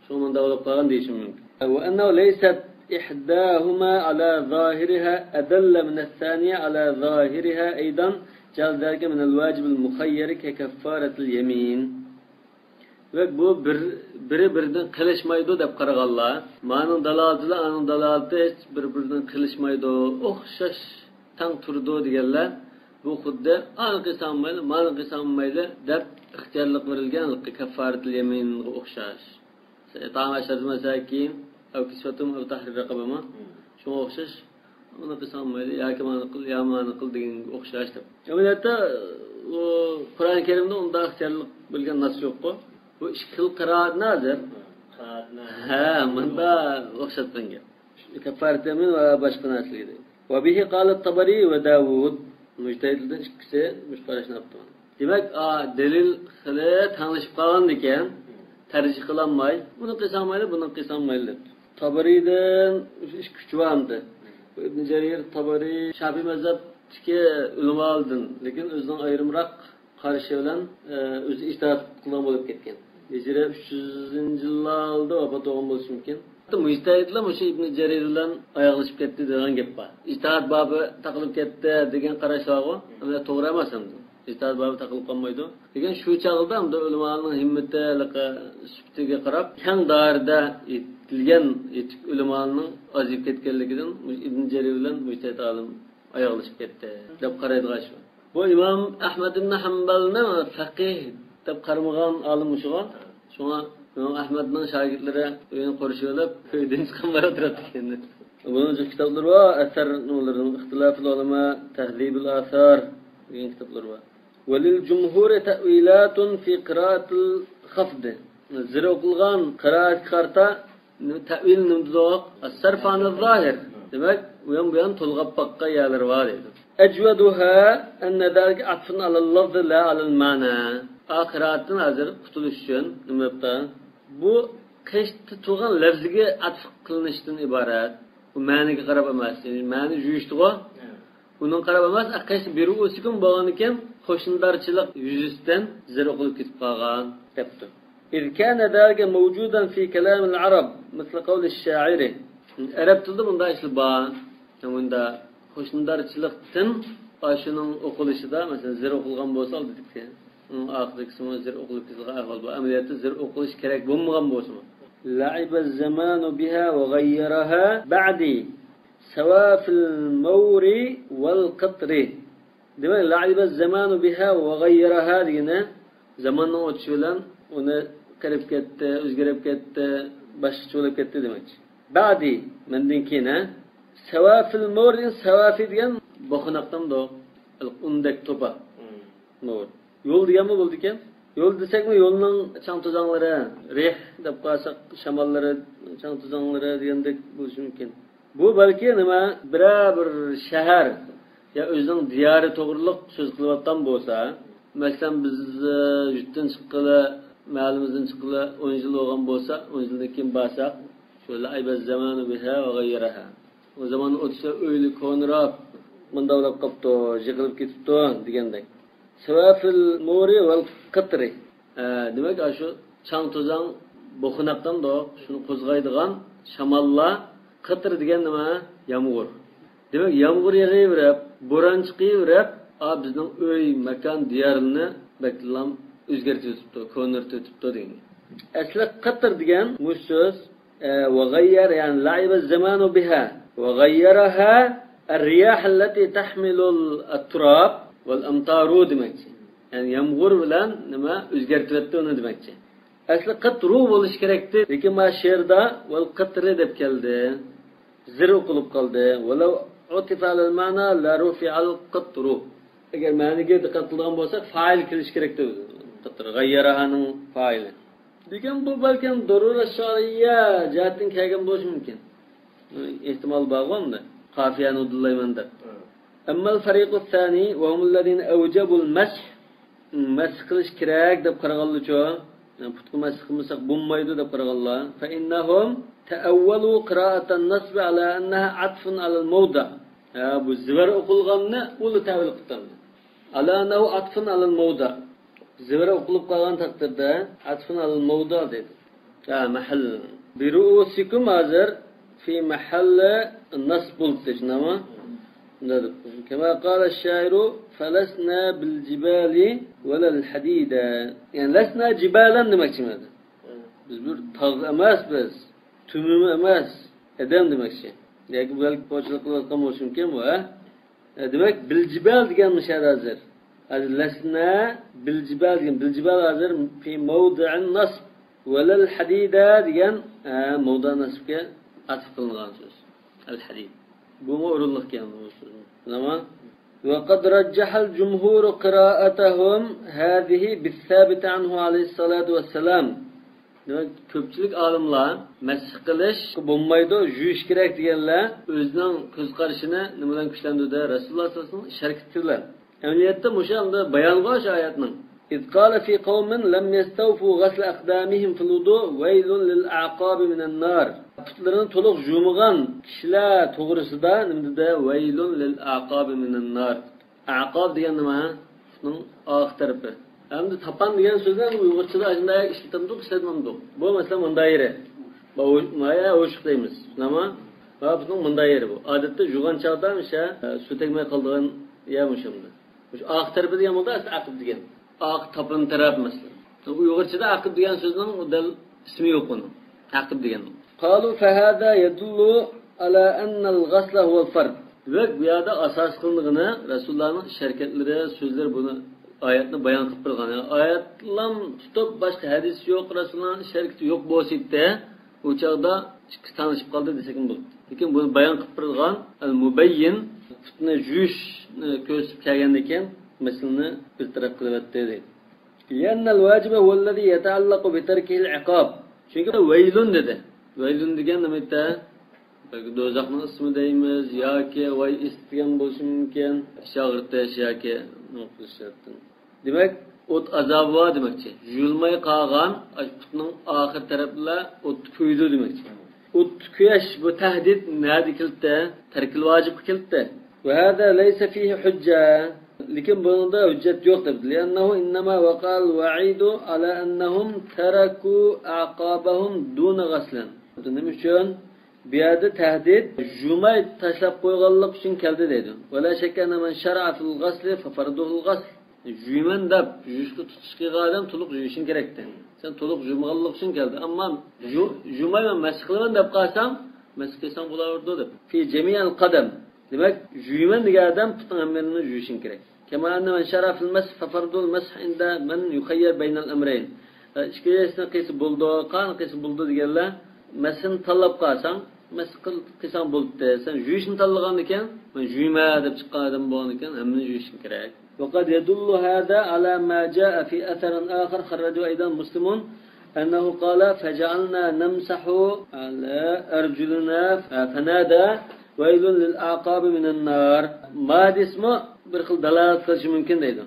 شۇڭا مۇنداق بولۇپ قالغان دېيىشى مۇمكىن. وأنه ليست إحداهما على ظاهرها أدل من الثانية على ظاهرها أيضا، جعل ذلك من الواجب المخير ككفارة اليمين. دېمەك، بۇ بىر، بىرى بىرىدىن قېلىشمايدۇ دەپ قارىغانلار، مانىڭ دالالىتى بىلەن ئانىڭ دالالىتى ھېچ بىر-بىرىدىن قېلىشمايدۇ، ئوخشاش تەڭ تۇرىدۇ دېگەنلەر، بۇ خۇددى ئانى قىلساڭ مەيلى، مانى قىلساڭ مەيلى دەپ ئىختىيارلىق بېرىلگەن كەففارەتۇل يەمىنغا ئوخشاش. تائام ئەشرەتۇ مەساكىن، ئەۋ كىسۋەتۇھۇم ئەۋ تەھرىرۇ رەقەبە ما؟ مم. شۇڭا ئوخشاش. ئۇنى قىلساڭ مەيلى، ياكى مانا قىل، يا مانا قىل دېگەنگە ئوخشاش دەپ. ئەمەلىيەتتە، ئۇ قۇرئان كەرىمدە ئۇنداق ئىختىيارلىق بىلگەن نەس يوققۇ. بۇ ئىككى خىل قىرائەتنى ھازىر. قىرائەتنى. ھە، مۇندا ئوخشاتقان گەپ. كەففارەتۇل يەمىن ۋە باشقا نەرسىلەر دەيدۇ. وبه قال الطبري وداود. مۇجتەھىدلەردىن ئىككىسى مۇشۇ قاراشنى ئاپتۇ. دېمەك، ئا، دەلىل خېلى تەڭلىشىپ قالغاندىكىن، تەرجىھ قىلالماي، بۇنى قىلساڭ مايلى، بۇنى قىلساڭ مايلى دەپتۇ. تەبەرىدىن ئىككى ئۈچ بار ئەمدى. بۇ ئىبن جەرىر تەبەرى شافىي مەزھەپتىكى ئۆلىمالاردىن، لېكىن ئۆزىنىڭ ئايرىمراق قارىشى بىلەن، ئە، ئۆزى ئىجتىھات قىلغان بولۇپ كەتكەن. ھىجرە ئۈچ يۈزىنچى يىللاردا ۋاپات بولغان بولۇشى مۇمكىن. مۇجتەھىدلار مۇشۇ ئىبن جەرىر بىلەن ئاياغلىشىپ كەتتى دېگەن گەپ بار. ئىجتىھاد بابى تاقىلىپ كەتتى دېگەن قاراش بارغۇ، ئەمدى توغرا ئەمەس ئەمدى. ئىجتىھاد بابى تاقىلىپ قالمايدۇ. لېكىن شۇ چاغدا ئەمدى ئۆلىمانىڭ ھىممىتى، ھېلىقى سۈپىتىگە قاراپ، كەڭ دائىرىدە يېتىلگەن يېتىك ئۆلىمانىڭ ئازىيىپ كەتكەنلىكىدىن ئىبن جەرىر بىلەن مۇجتەھىد ئالىم ئاياغلىشىپ كەتتى دەپ قارايدىغان ئىش بار. بۇ ئىمام ئەھمەد ئىبن ھەمبەلنى فەقىھ دەپ قارىمىغان ئالىم مۇشۇغۇ. شۇڭا ئىمام ئەھمەدنىڭ شاگىرتلىرى ئۆيىنى قورشىۋېلىپ، ئۆيدىن چىقالماي ئولتۇراتتى ئىكەن. بۇنىڭ جىق كىتابلىرى بار، ئەسەر نېمىلىرىنىڭ، ئىختىلاپۇل ئۇلەما، تەھزىبۇل ئاسار دېگەن كىتابلىرى بار. وللجمهور تأويلات في قراءة الخفض. زىر ئوقۇلغان قىرائەتكە قارىتا تەئۋىل نېمە دېدۇق؟ الصرف عن الظاهر. دېمەك، ئۇيان بۇيان تولغاپ باققان يەرلىرى بار دەيدۇ. أجودها أن ذلك عطف على اللفظ لا على المعنى. ئا قىرائەتتىن ھازىر قۇتۇلۇش ئۈچۈن نېمە دەپتۇ؟ بۇ قېشىدا تۇرغان لەفزىگە ئەتىپ قىلىنىشتىن ئىبارەت. بۇ مەنىگە قاراپ ئەمەس. يەنى مەنى جۇيۇشتىغۇ. ئۇنىڭغا قاراپ ئەمەس، قېشىدا برؤوسكم بولغاندىكىن قوشنىدارچىلىق يۈزىسىدىن زىر ئوقۇلۇپ كېتىپ قالغان دەپتۇ. إذ كان ذلك موجودا في كلام العرب مثل قول الشاعر. ئەرەب تىلىدا بۇنداق ئىشلار بار. مۇندا قوشنىدارچىلىقتىن ئاشۇنىڭ ئوقۇلۇشىدا، مەسىلەن، زىر ئوقۇلغان بولسا، ئالدىدىكى، ئۇنىڭ ئارقىدىكىسىمۇ زىر ئوقۇلۇپ كېتىدىغان ئەھۋال بار. ئەمەلىيەتتە زىر ئوقۇلۇش كېرەك بولمىغان بولسىمۇ. لعب الزمان بها وغيرها بعدي سواء في المور والقطر. دېمەك، لعب الزمان بها وغيرها دېگىنى زاماننىڭ ئۆتۈشى بىلەن ئۇنى قېرىپ كەتتى، ئۆزگىرىپ كەتتى، باشقىچە بولۇپ كەتتى دېمەكچى. بعدي، مەندىن كېيىن، ھە؟ سواء في المور دېگەن، سەۋەفى دېگەن بوخۇناقتىمدۇ؟ ئۇندەك توپا. مور. يول دېگەنمۇ بولىدىكەن. يول دېسەكمۇ يولنىڭ چاڭ-توزاڭلىرى، رىھ دەپ قارىساق، شاماللىرى، چاڭ-توزاڭلىرى دېگەندەك بولۇشى مۇمكىن. بۇ بەلكى نېمە، بىرەر بىر شەھەر يا ئۆزىنىڭ دىيارى توغرىلىق سۆز قىلىۋاتقان بولسا، مەسىلەن، بىز، ئى، يۇرتتىن چىققىلى، مەھەللىمىزدىن چىققىلى ئون يىل بولغان بولسا، ئون يىلدىن كېيىن بارساق، شۇ لعب الزمان بها وغيرها. ئۇ زامان ئوتۇشلار ئۆيلە كونىراپ، مۇنداق بولۇپ قاپتۇ، يىقىلىپ كېتىپتۇ دېگەندەك. سواء في المور والقطر. ئە، دېمەك، ئاشۇ چاڭ-توزاڭ بوخۇناقتىمدۇ، شۇنى قوزغايدىغان شاماللار، قىتىر دېگەن نېمە؟ يامغۇر. دېمەك، يامغۇر يېغىۋېرىپ، بوران چىقىۋېرىپ، ئا، بىزنىڭ ئۆي، ماكان، دىيارنى بەكلا ئۆزگەرتىۋېتىپتۇ، كونىرىتىۋېتىپتۇ دېگەن. ئەسلى قىتىر دېگەن مۇشۇ سۆز، ئە، وغير، يەنى لعب الزمان بها وغيرها الرياح التي تحمل التراب والأمطار دېمەكچى. يەنى يامغۇر بىلەن نېمە ئۆزگەرتىۋەتتى ئۇنى دېمەكچى. ئەسلى قىترۇ بولۇشى كېرەكتى، لېكىن مانا شېئىردا ۋەل قىترى دەپ كەلدى. زىر ئوقۇلۇپ قالدى. ولو عطف على المعنى لرفع القطر. ئەگەر مەنىگە دىققەت قىلىدىغان بولساق، فائىل كېلىشى كېرەكتى. قىتر، غەييەرەھانىڭ فائىلى. لېكىن بۇ بەلكىم دۇرۇرە شەرئىيە جەھەتتىن كەلگەن بولۇشى مۇمكىن. ئېھتىمال بارغۇ ئەمدى. قافىيەنى ئۇدۇللايمەن دەپ. ئەممەل فەرىقۇس سانى ۋە ھۇمۇللەزىنە ئەۋجەبۇل مەسھ، مەسھ قىلىش كېرەك دەپ قارىغانلىچۇ؟ يەنى پۇتقا مەسھ قىلمىساق بولمايدۇ دەپ قارىغانلار. فەئىننەھۇم تەئەۋۋەلۇ قىرائەتەن نەسبى ئەلا ئەننەھا ئەتفۇن ئەلەل مەۋدىئ. ھە، بۇ زىۋەر ئوقۇلغاننى ئۇلا تەئۋىل قىپتۇ. ئەلا ئەننەھۇ ئەتفۇن ئەلەل مەۋدىئ. زىۋەر ئوقۇلۇپ قالغان تەقدىردە، ئەتفۇن ئەلەل مەۋدىئ دەيدۇ. ھە، مەھەل. برؤوسىكۇم ھازىر في محل نصب بولدى، شۇنداقمۇ؟ شۇنداق دەپ. كما قال الشاعر، فلسنا بالجبال ولا الحديد. يەنى لسنا جبالا دېمەكچى مەن. بىز بىر تاغ ئەمەس بىز، تۈمىمۇ ئەمەس، ئادەم دېمەكچى. ياكى بەلكى پوچىلىق قىلىۋاتقان بولۇشى مۇمكىن بۇ، ھە؟ ئە، دېمەك، بىلجىبال دېگەن مۇشۇ يەردە ھازىر. ھازىر لەسنا بىلجىبال دېگەن، بىلجىبال ھازىر في موضع النصب. ۋەلەل ھەدىدە دېگەن، ئە، موضع نەسبكە ئاتىپ قىلىنغان سۆز. ئەل ھەدىد. بۇمۇ ئورۇنلۇق ئىكەن بۇ سۆزنىڭ. تامام. وقد رجح الجمهور قراءتهم هذه بالثابت عنه عليه الصلاة والسلام. دېمەك، كۆپچىلىك ئالىملار مەسخ قىلىش بولمايدۇ، يۇيۇش كېرەك دېگەنلەر ئۆزىنىڭ كۆز قارىشىنى نېمە بىلەن كۈچلەندۈردى؟ رەسۇلۇللا سەللەللاھۇ ئەلەيھى ۋەسەللەمنىڭ ھەرىكىتى بىلەن. ئەمەلىيەتتە مۇشۇ ئەمدى بايانغۇ شۇ ئايەتنىڭ. إذ قال في قوم لم يستوفوا غسل أقدامهم في الوضوء ويل للأعقاب من النار. پۇتلىرىنى تولۇق يۇمىغان كىشىلەر توغرىسىدا نېمە دېدى؟ ويل للأعقاب من النار. ئەقاب دېگەن نېمە؟ پۇتنىڭ ئارقا تەرىپى. ئەمدى تاپان دېگەن سۆزنى ئۇيغۇرچىدا ئاشۇنداق ئىشلىتەمدۇق، ئىشلەتمەمدۇق؟ بۇ، مەسىلەن، مۇنداق يېرى. بۇ، مايا ئوشۇق دەيمىز. نېمە؟ ۋە بۇنىڭ مۇنداق يېرى بۇ. ئادەتتە يۇغان چاغدا مۇشۇ، ئە، سۇ تەگمەي قالىدىغان يەر مۇشۇ. مۇشۇ ئارقا تەرىپى دېگەن بولىدۇ، ئەسلى ئەقىب دېگەن. ئارقا تاپان تەرەپ، مەسىلەن. ئۇيغۇرچىدا ئەقىب دېگەن سۆزنىڭ دەل ئىسمى يوق ئۇنىڭ. ئەقىب دېگەن. قالوا فهذا يدل على أن الغسل هو الفرض. دېمەك، بۇ يەردە ئاساس قىلىنغىنى رەسۇلۇللانىڭ ئىش ھەرىكەتلىرى، سۆزلىرى بۇنى، ئايەتنى بايان قىلىپ بېرىدىغان. يەنى ئايەتلام تۇتۇپ، باشقا ھەدىس يوق، رەسۇلۇللانىڭ ئىش ھەرىكىتى يوق بولسا ئىدى، ئۇ چاغدا ئىككىسى تەڭلىشىپ قالدى دېسەكمۇ بولىدۇ. لېكىن بۇنى بايان قىلىپ بېرىدىغان ئەل-مۇبەييىن پۇتنى يۇيۇشنى كۆرسىتىپ كەلگەندىن كېيىن مەسىلىنى بىر تەرەپ قىلىۋەتتى دەيدۇ. لأن الواجب هو الذي يتعلق بتركه العقاب. چۈنكى ۋەيلۇن دېدى. ۋەيلۇن دېگەن نېمە دەيدۇ؟ بەلكى دوزاخنىڭ ئىسمى دەيمىز ياكى ۋاي ئىس دېگەن بولۇشى مۇمكىن. ئىش ئاغرىتىش ياكى نېمە قىلىش. دېمەك، ئوت ئازابى بار دېمەكچى. يۇيۇلماي قالغان ئاشۇ پۇتنىڭ ئاخىر تەرەپلەر ئوتتا كۆيىدۇ دېمەكچى. ئوتتا كۆيۈش بۇ تەھدىت نەدە كېلىتتى؟ تەركىل ۋاجىبقا كېلىتتى. وهذا ليس فيه حجة. لېكىن بۇنىڭدا ھۆججەت يوق دەپ. لأنه إنما وقع الوعيد على أنهم تركوا أعقابهم دون غسل. نېمە ئۈچۈن؟ بۇ يەردە تەھدىت يۇماي تاشلاپ قويغانلىق ئۈچۈن كەلدى دەيدۇ. ولا شك أن من شرع في الغسل ففرضه الغسل. يۇيىمەن دەپ، يۇيۇشقا تۇتۇش قىلغان ئادەم تولۇق يۇيۇشۇڭ كېرەكتى. سەن تولۇق يۇمىغانلىق ئۈچۈن كەلدى. ئەمما يۇ-، يۇمايمەن، مەسخ قىلىمەن دەپ قالساڭ، مەسخ قىلساڭ بولاۋېرىدۇ دەپ. في جميع القدم. دېمەك، يۇيىمەن دېگەن ئادەم پۇتنىڭ ھەممە يېرىنى يۇيۇشۇڭ كېرەك. كما أن من شرع في المسح ففرضه المسح عند من يخير بين الأمرين. ئىككىلىسىنى قىلسا بولىدۇ، قايسىنى قىلسا بولىدۇ دېگەنلەر، مەسخنى تاللاپ قالساڭ، مەسخ قىل-، قىلساڭ بولدى. سەن يۇيۇشنى تاللىغاندىكىن، مەن يۇيىمەن دەپ چىققان ئادەم بولغاندىكىن، ھەممىنى يۇيۇشۇڭ كېرەك. وقد يدل هذا على ما جاء في أثر آخر خرجه أيضا مسلم أنه قال: فجعلنا نمسح على أرجلنا فنادى: ويل للأعقاب من النار. ما دېسىمۇ بىر خىل دالالەت قىلىشى مۇمكىن دەيدۇ.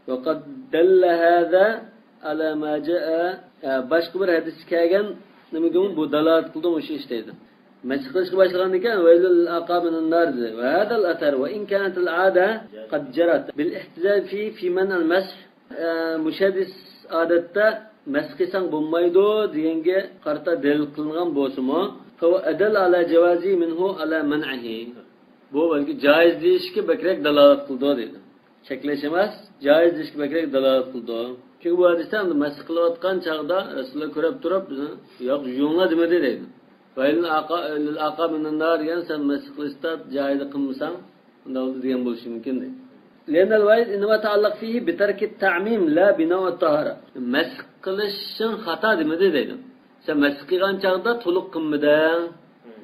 وقد دل هذا على ما جاء، باشقا بىر ھەدىستە كەلگەن نېمىگىمۇ بۇ دالالەت قىلىدۇ، مۇشۇ ئىش دەيدۇ. مەسخ قىلىشقا باشلىغاندىكىن، ويل للأعقاب من النار دېدى. وهذا الأثر وإن كانت العادة قد جرت بالاحتجاج فيه في منع المسح، مۇشۇ ھەدىس ئادەتتە مەسخ قىلساڭ بولمايدۇ دېگەنگە قارىتا دەلىل قىلىنغان بولسىمۇ، فهو أدل على جوازه منه على منعه. بۇ بەلكى جائىز دېيىشكە بەكرەك دالالەت قىلىدۇ دەيدۇ. چەكلەش ئەمەس، جائىز دېيىشكە بەكرەك دالالەت قىلىدۇ. چۈنكى بۇ ھەدىستە ئەمدى مەسخ قىلىۋاتقان چاغدا رەسۇلۇللا كۆرۈپ تۇرۇپ، بىزنى ياق يۇيۇڭلار دېمىدى دەيدۇ. ۋەيلۇن ئاقا-، لىل ئاقاب مىنەن نار دېگەن، سەن مەسخ قىلىشتا جايىدا قىلمىساڭ، ئۇنداق بولدى دېگەن بولۇشى مۇمكىن دەيدۇ. لأن الوعيد إنما تعلق فيه بترك التعميم لا بنوع الطهارة. مەسخ قىلىشىڭ خاتا دېمىدى دەيدۇ. سەن مەسخ قىلغان چاغدا تولۇق قىلمىدىڭ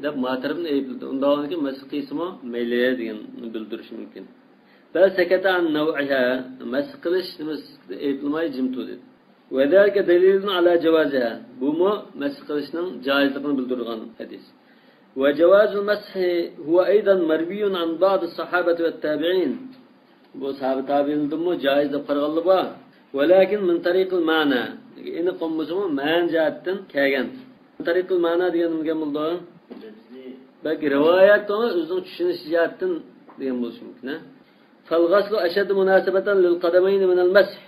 دەپ ما تەرەپنى ئەيىبلىدى. ئۇنداق بولغاندىكىن مەسخ قىلسىمۇ مەيلى دېگەننى بىلدۈرۈشى مۇمكىن. بل سكت عن نوعها. مەسخ قىلىش نېمىسى ئەيىبلىمەي جىم تۇردى. وذلك دليل على جوازها. بۇمۇ مەسخ قىلىشنىڭ جائىزلىقىنى بىلدۈرىدىغان ھەدىس. وجواز المسح هو أيضا مروي عن بعض الصحابة والتابعين. بۇ ساھابە تابىئىندىنمۇ جائىز دەپ قارىغانلار بار. ولكن من طريق المعنى. ئېنىق بولمىسىمۇ مەنە جەھەتتىن كەلگەن. من طريق المعنى دېگەن نېمە دېگەن بولىدۇ؟ بەلكى رىۋايەت ئۆزىنىڭ چۈشىنىش جەھەتتىن دېگەن بولۇشى مۇمكىن، ھە؟ فالغسل أشد مناسبة للقدمين من المسح.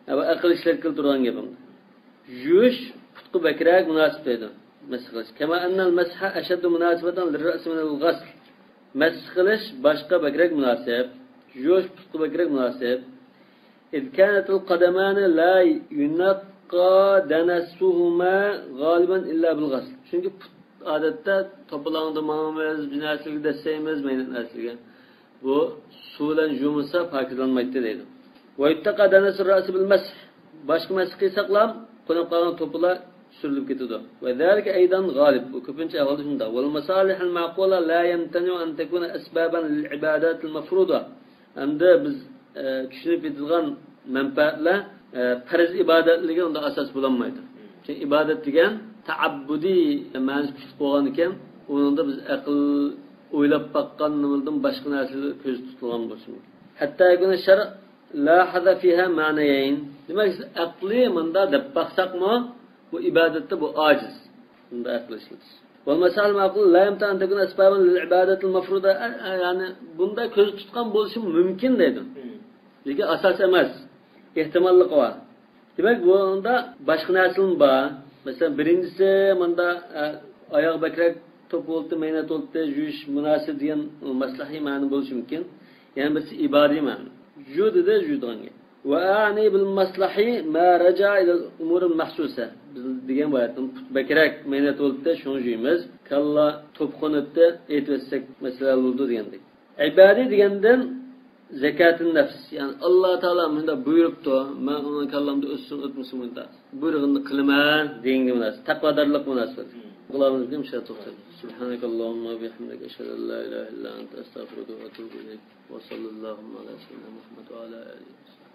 ھە، بۇ ئەقىل ئىشلەتكىلى تۇرغان گېپىم. يۇيۇش پۇتقا بەكرەك مۇناسىپ دەيدۇ. مەسخ قىلىش. كما أن المسح أشد مناسبة للرأس من الغسل. مەسخ قىلىش باشقا بەكرەك مۇناسىپ. يۇيۇش پۇتقا بەكرەك مۇناسىپ. إذ كانت القدمان لا ينقى دنسهما غالبا إلا بالغسل. چۈنكى پۇت ئادەتتە توپىلاڭدا ماڭىمىز، بىر نەرسىلەرگە دەسسەيمىز، مەينەت نەرسىلەرگە. بۇ سۇ بىلەن يۇمىسا پاكىزلانمايتتى دەيدۇ. ويتقى دنس الرأس بالمسح. باشقا مەسخ قىلساقلام، قونۇپ قالغان توپىلار سۈرۈلۈپ كېتىدۇ. وذلك أيضا غالب. بۇ كۆپىنچە ئەھۋالدا شۇنداق. والمصالح المعقولة لا يمتنع أن تكون أسبابا للعبادات المفروضة. ئەمدى بىز، ئە، چۈشىنىپ يېتىدىغان مەنپەئەتلەر، ئە، پەرز ئىبادەتلەرگە ئۇنداق ئاساس بولالمايدۇ. چۈنكى ئىبادەت دېگەن تەئەببۇدىي مەنىسى كۈچلۈك بولغاندىكىن، ئۇنىڭدا بىز ئەقىل ئويلاپ باققان نېمىدىن باشقا نەرسىلەر كۆزدە تۇتۇلغان بولۇشى مۇمكىن. حتى يكون الشرع لاحظ فيها معنيين. دېمەك، بىز ئەقلىي مۇنداق دەپ باقساقمۇ، بۇ ئىبادەتتە بۇ ئاجىز. بۇنداق ئەقىل ئىشلىتىش. والمصالح المعقولة لا يمتنع أن تكون أسبابا للعبادات المفروضة. ئە، ئە، يەنى بۇندا كۆزدە تۇتقان بولۇشى مۇمكىن دەيدۇ. لېكىن ئاساس ئەمەس. ئېھتىماللىقى بار. دېمەك، بۇنىڭدا باشقا نەرسىلەرمۇ بار. مەسىلەن، بىرىنچىسى، مۇندا، ئە، ئاياغ بەكرەك توپ بولدى، مەينەت بولدى، جۇيۇش مۇناسىپ دېگەن مەسلىھىي مەنە بولۇشى مۇمكىن. يەنە بىرسى ئىبادىي مەنە. جۇ دېدى، جۇيىدىغان گەپ. وأعني بالمصلحي ما رجع إلى الأمور المحسوسة. بىز دېگەن بۇ ئايەتتىن پۇت بەكرەك مەينەت بولدى، شۇڭا جۇيىمىز. كاللا توپ قونۇپتۇ، ئېيتىۋەتسەك مەسىلە بولىدۇ دېگەندەك. ئىبادىي دېگەندىن زەكاتىن نەفس، يەنى ئاللا تائالا مۇنداق بۇيرۇپتۇ، مەن ئۇنى كاللامدا ئۆتسۇن، ئۆتمىسۇن مۇنداق. بۇيرۇغىنىنى قىلىمەن دېگەنگە مۇناسىپ، تەقۋادارلىققا مۇناسىپ. قۇلىغىمىزگە مۇشۇ توختىدى. سبحانك اللهم وبحمدك، أشهد أن لا إله إلا أنت، أستغفرك وأتوب إليك. وصلى اللهم على سيدنا محمد وعلى آله وصحبه.